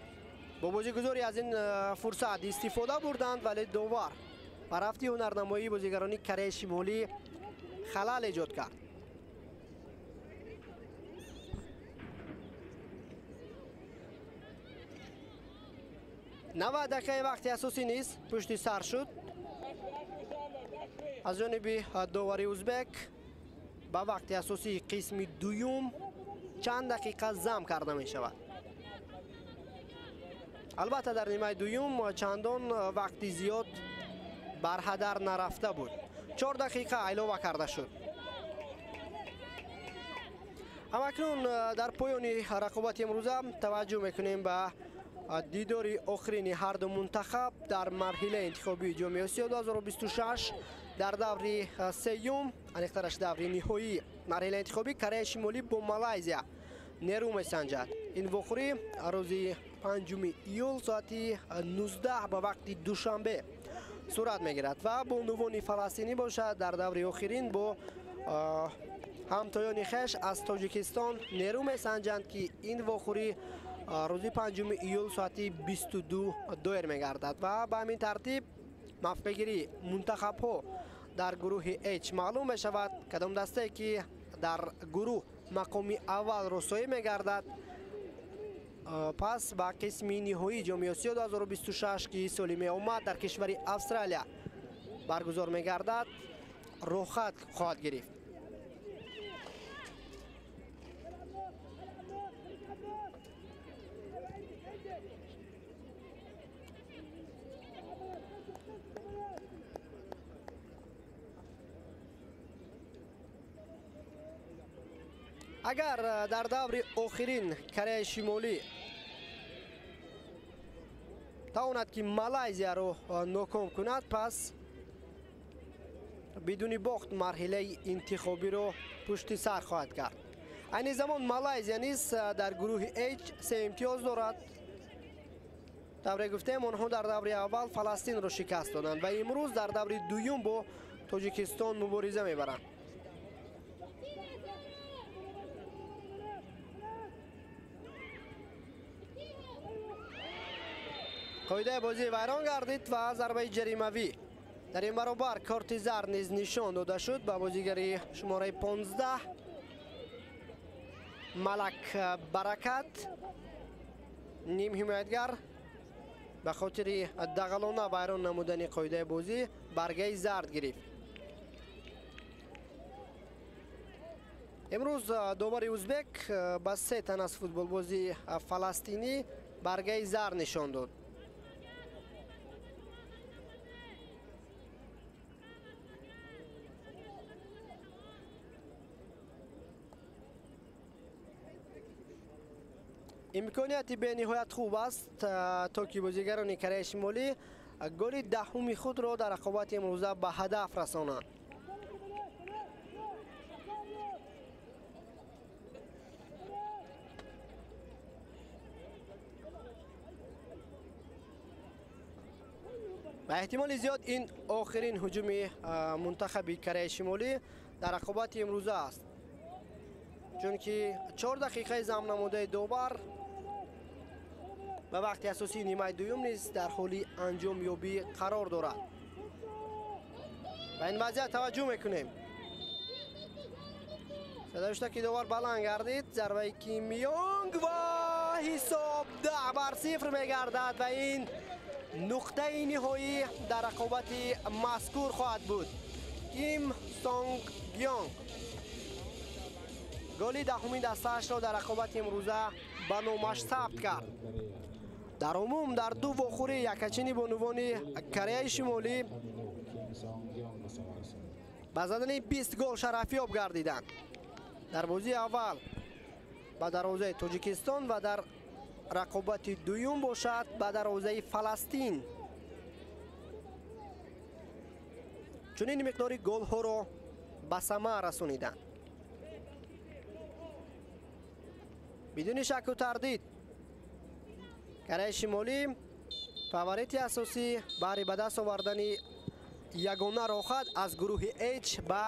Бо бозигузорӣ аз ин фурсат истифода бурданд, вале довар ба рафти ҳунарнамоии бозигарони Кореяи Шимолӣ халал эҷод кард. 90 дақиқаи вақти асосӣ низ пушти сар шуд. Аз ҷониби довари узбек ба вақти асосии қисми дуюм чанд дақиқа зам карда мешавад. Албатта дар нимаи дуюм чандон вақти зиёд барҳадар нарафта буд. 4 дақиқа илова карда шуд. Ҳамакнун дар поёни рақобати имрӯза таваҷҷӯҳ мекунем ба дидори охирини ҳарду мунтахаб дар марҳилаи интихобии Ҷоми Осиё 2026 дар даври сеюм, аниқтараш даври ниҳоии марҳилаи интихобӣ Кореяи Шимолӣ бо Малайзия нерӯ месанҷад. Ин вохӯрӣ рӯзи 5 июл соати 19 ба вақти Душанбе сурат мегирад ва бонувони фаластинӣ бошад дар даври охирин бо ҳамтоёни хеш аз Тоҷикистон нерӯ месанҷанд, ки ин вохӯрӣ рӯзи 5 июл соати 22 доир мегардад ва ба ҳамин тартиб мавқеъгирии мунтахабҳо дар гурӯҳи H маълум мешавад. Кадом дастае ки дар гурӯҳ мақоми аввалро соҳиб мегардад, пас ба қисми ниҳоии Ҷоми Осиё 2026 ки соли меомад дар кишвари Австралия баргузор мегардад, роҳхат хоҳад гирифт. Агар дар даври охирин Кореяи Шимолӣ тавонад ки Малайзияро ноком кунад, пас бидуни бохт марҳилаи интихобиро пушти сар хоҳад кард. Айни замон Малайзия низ дар гурӯҳи H 3 имтиёз дорад. Тавре гуфтем, онҳо дар даври аввал Фаластинро шикаст доданд ва имрӯз дар даври дуюм бо Тоҷикистон мубориза мебаранд. Қоидаи бозӣ вайрон гардид ва зарбаи ҷаримавӣ. Дар ин баробар корти зард низ нишон дода шуд ба бозигари шумораи 15 Малак Баракат, нимҳимоятгар, ба хотири дағалона вайрон намудани қоидаи бозӣ баргаи зард гирифт. Имрӯз довари узбек ба 3 тан аз футболбози фаластинӣ баргаи зард нишон дод. Имконияти бениҳоят хуб аст то ки бозигарони Кореяи Шимолӣ голи 10-уми худро дар рақобати имрӯза ба ҳадаф расонанд. Ба эҳтимоли зиёд ин охирин ҳуҷуми мунтахаби Кореяи Шимолӣ дар рақобати имрӯза аст, чунки 4 дақиқаи замнамудаи довар ба вақти асосии нимаи дуюм низ дар ҳоли анҷомёбӣ қарор дорад. Ба ин вазъият таваҷҷӯҳ мекунем. Садои ки довар баланд гардид, зарбаи Ким Йонг ва ҳисоб 10-0 мегардад ва ин нуқтаи ниҳоӣ дар рақобати мазкур хоҳад буд. Ким Сонг Гёнг голи даҳумин дастаашро дар рақобати имрӯза ба номаш сабт кард. Дар умум дар ду вохӯри якачини бонувони Кореяи Шимолӣ ба задани 20 гол шарафёб гардиданд. Дар бозии аввал ба дарвозаи Тоҷикистон ва дар рақобати дуюм бошад ба дарвозаи Фаластин. Чунин миқдори голҳоро ба самар расониданд. Бидуни шакку тардид Кореяи Шимолӣ фаворити асосӣ баҳри ба даст овардани ягона роҳхат аз гурӯҳи H ба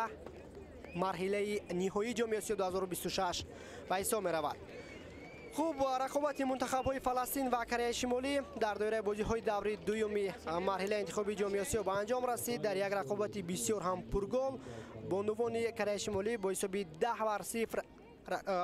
марҳилаи ниҳоии ҷоми Осиё 2026 ба ҳисоб меравад. Хуб, рақобати мунтахабҳои Фаластин ва Кореяи Шимолӣ дар доираи бозиҳои даври дуюми марҳилаи интихобии ҷоми Осиё ба анҷом расид. Дар як рақобати бисёр ҳам пургол бонувони Кореяи Шимолӣ бо ҳисоби 10-0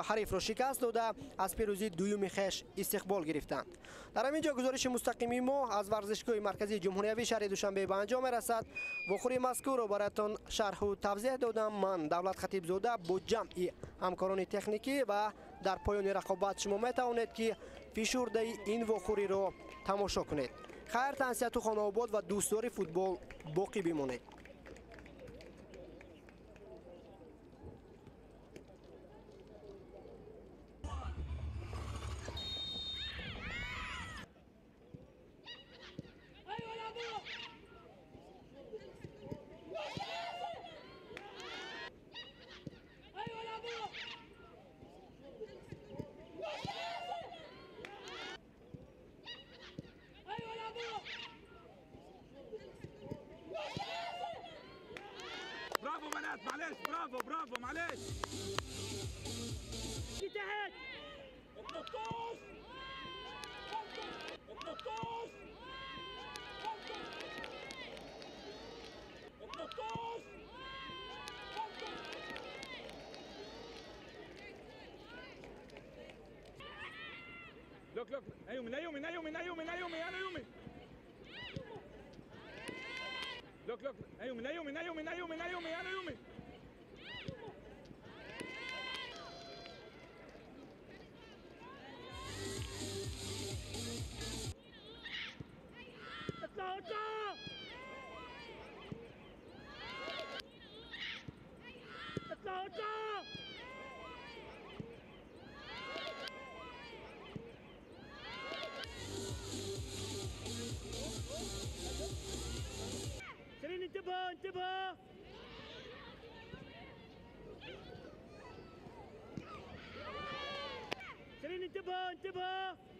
ҳарифро шикаст дода аз пирӯзии дуюми хеш истиқбол гирифтанд. Дар ҳамин ҷо гузориши мустақими мо аз варзишгоҳи марказии ҷумҳуриявии шаҳри Душанбе ба анҷом мерасад. Вохӯрии мазкурро бароятон шарҳу тавзеҳ додам ман Давлат Хатибзода бо ҷамъи ҳамкорони техникӣ ва дар поёни рақобат шумо метавонед ки фишурдаи ин вохӯриро тамошо кунед. Хайр, тансиҳату хонаобод ва дӯстдори футбол боқӣ бимонед. معلش برافو برافو معلش تحت 13 13 13 لوك لوك نايومي نايومي نايومي نايومي نايومي يا نايومي لوك لوك نايومي نايومي نايومي نايومي نايومي يا نايومي اطلعوا اطلعوا اطلعوا اطلعوا شيرين انتبهوا انتبهوا شيرين انتبهوا انتبهوا.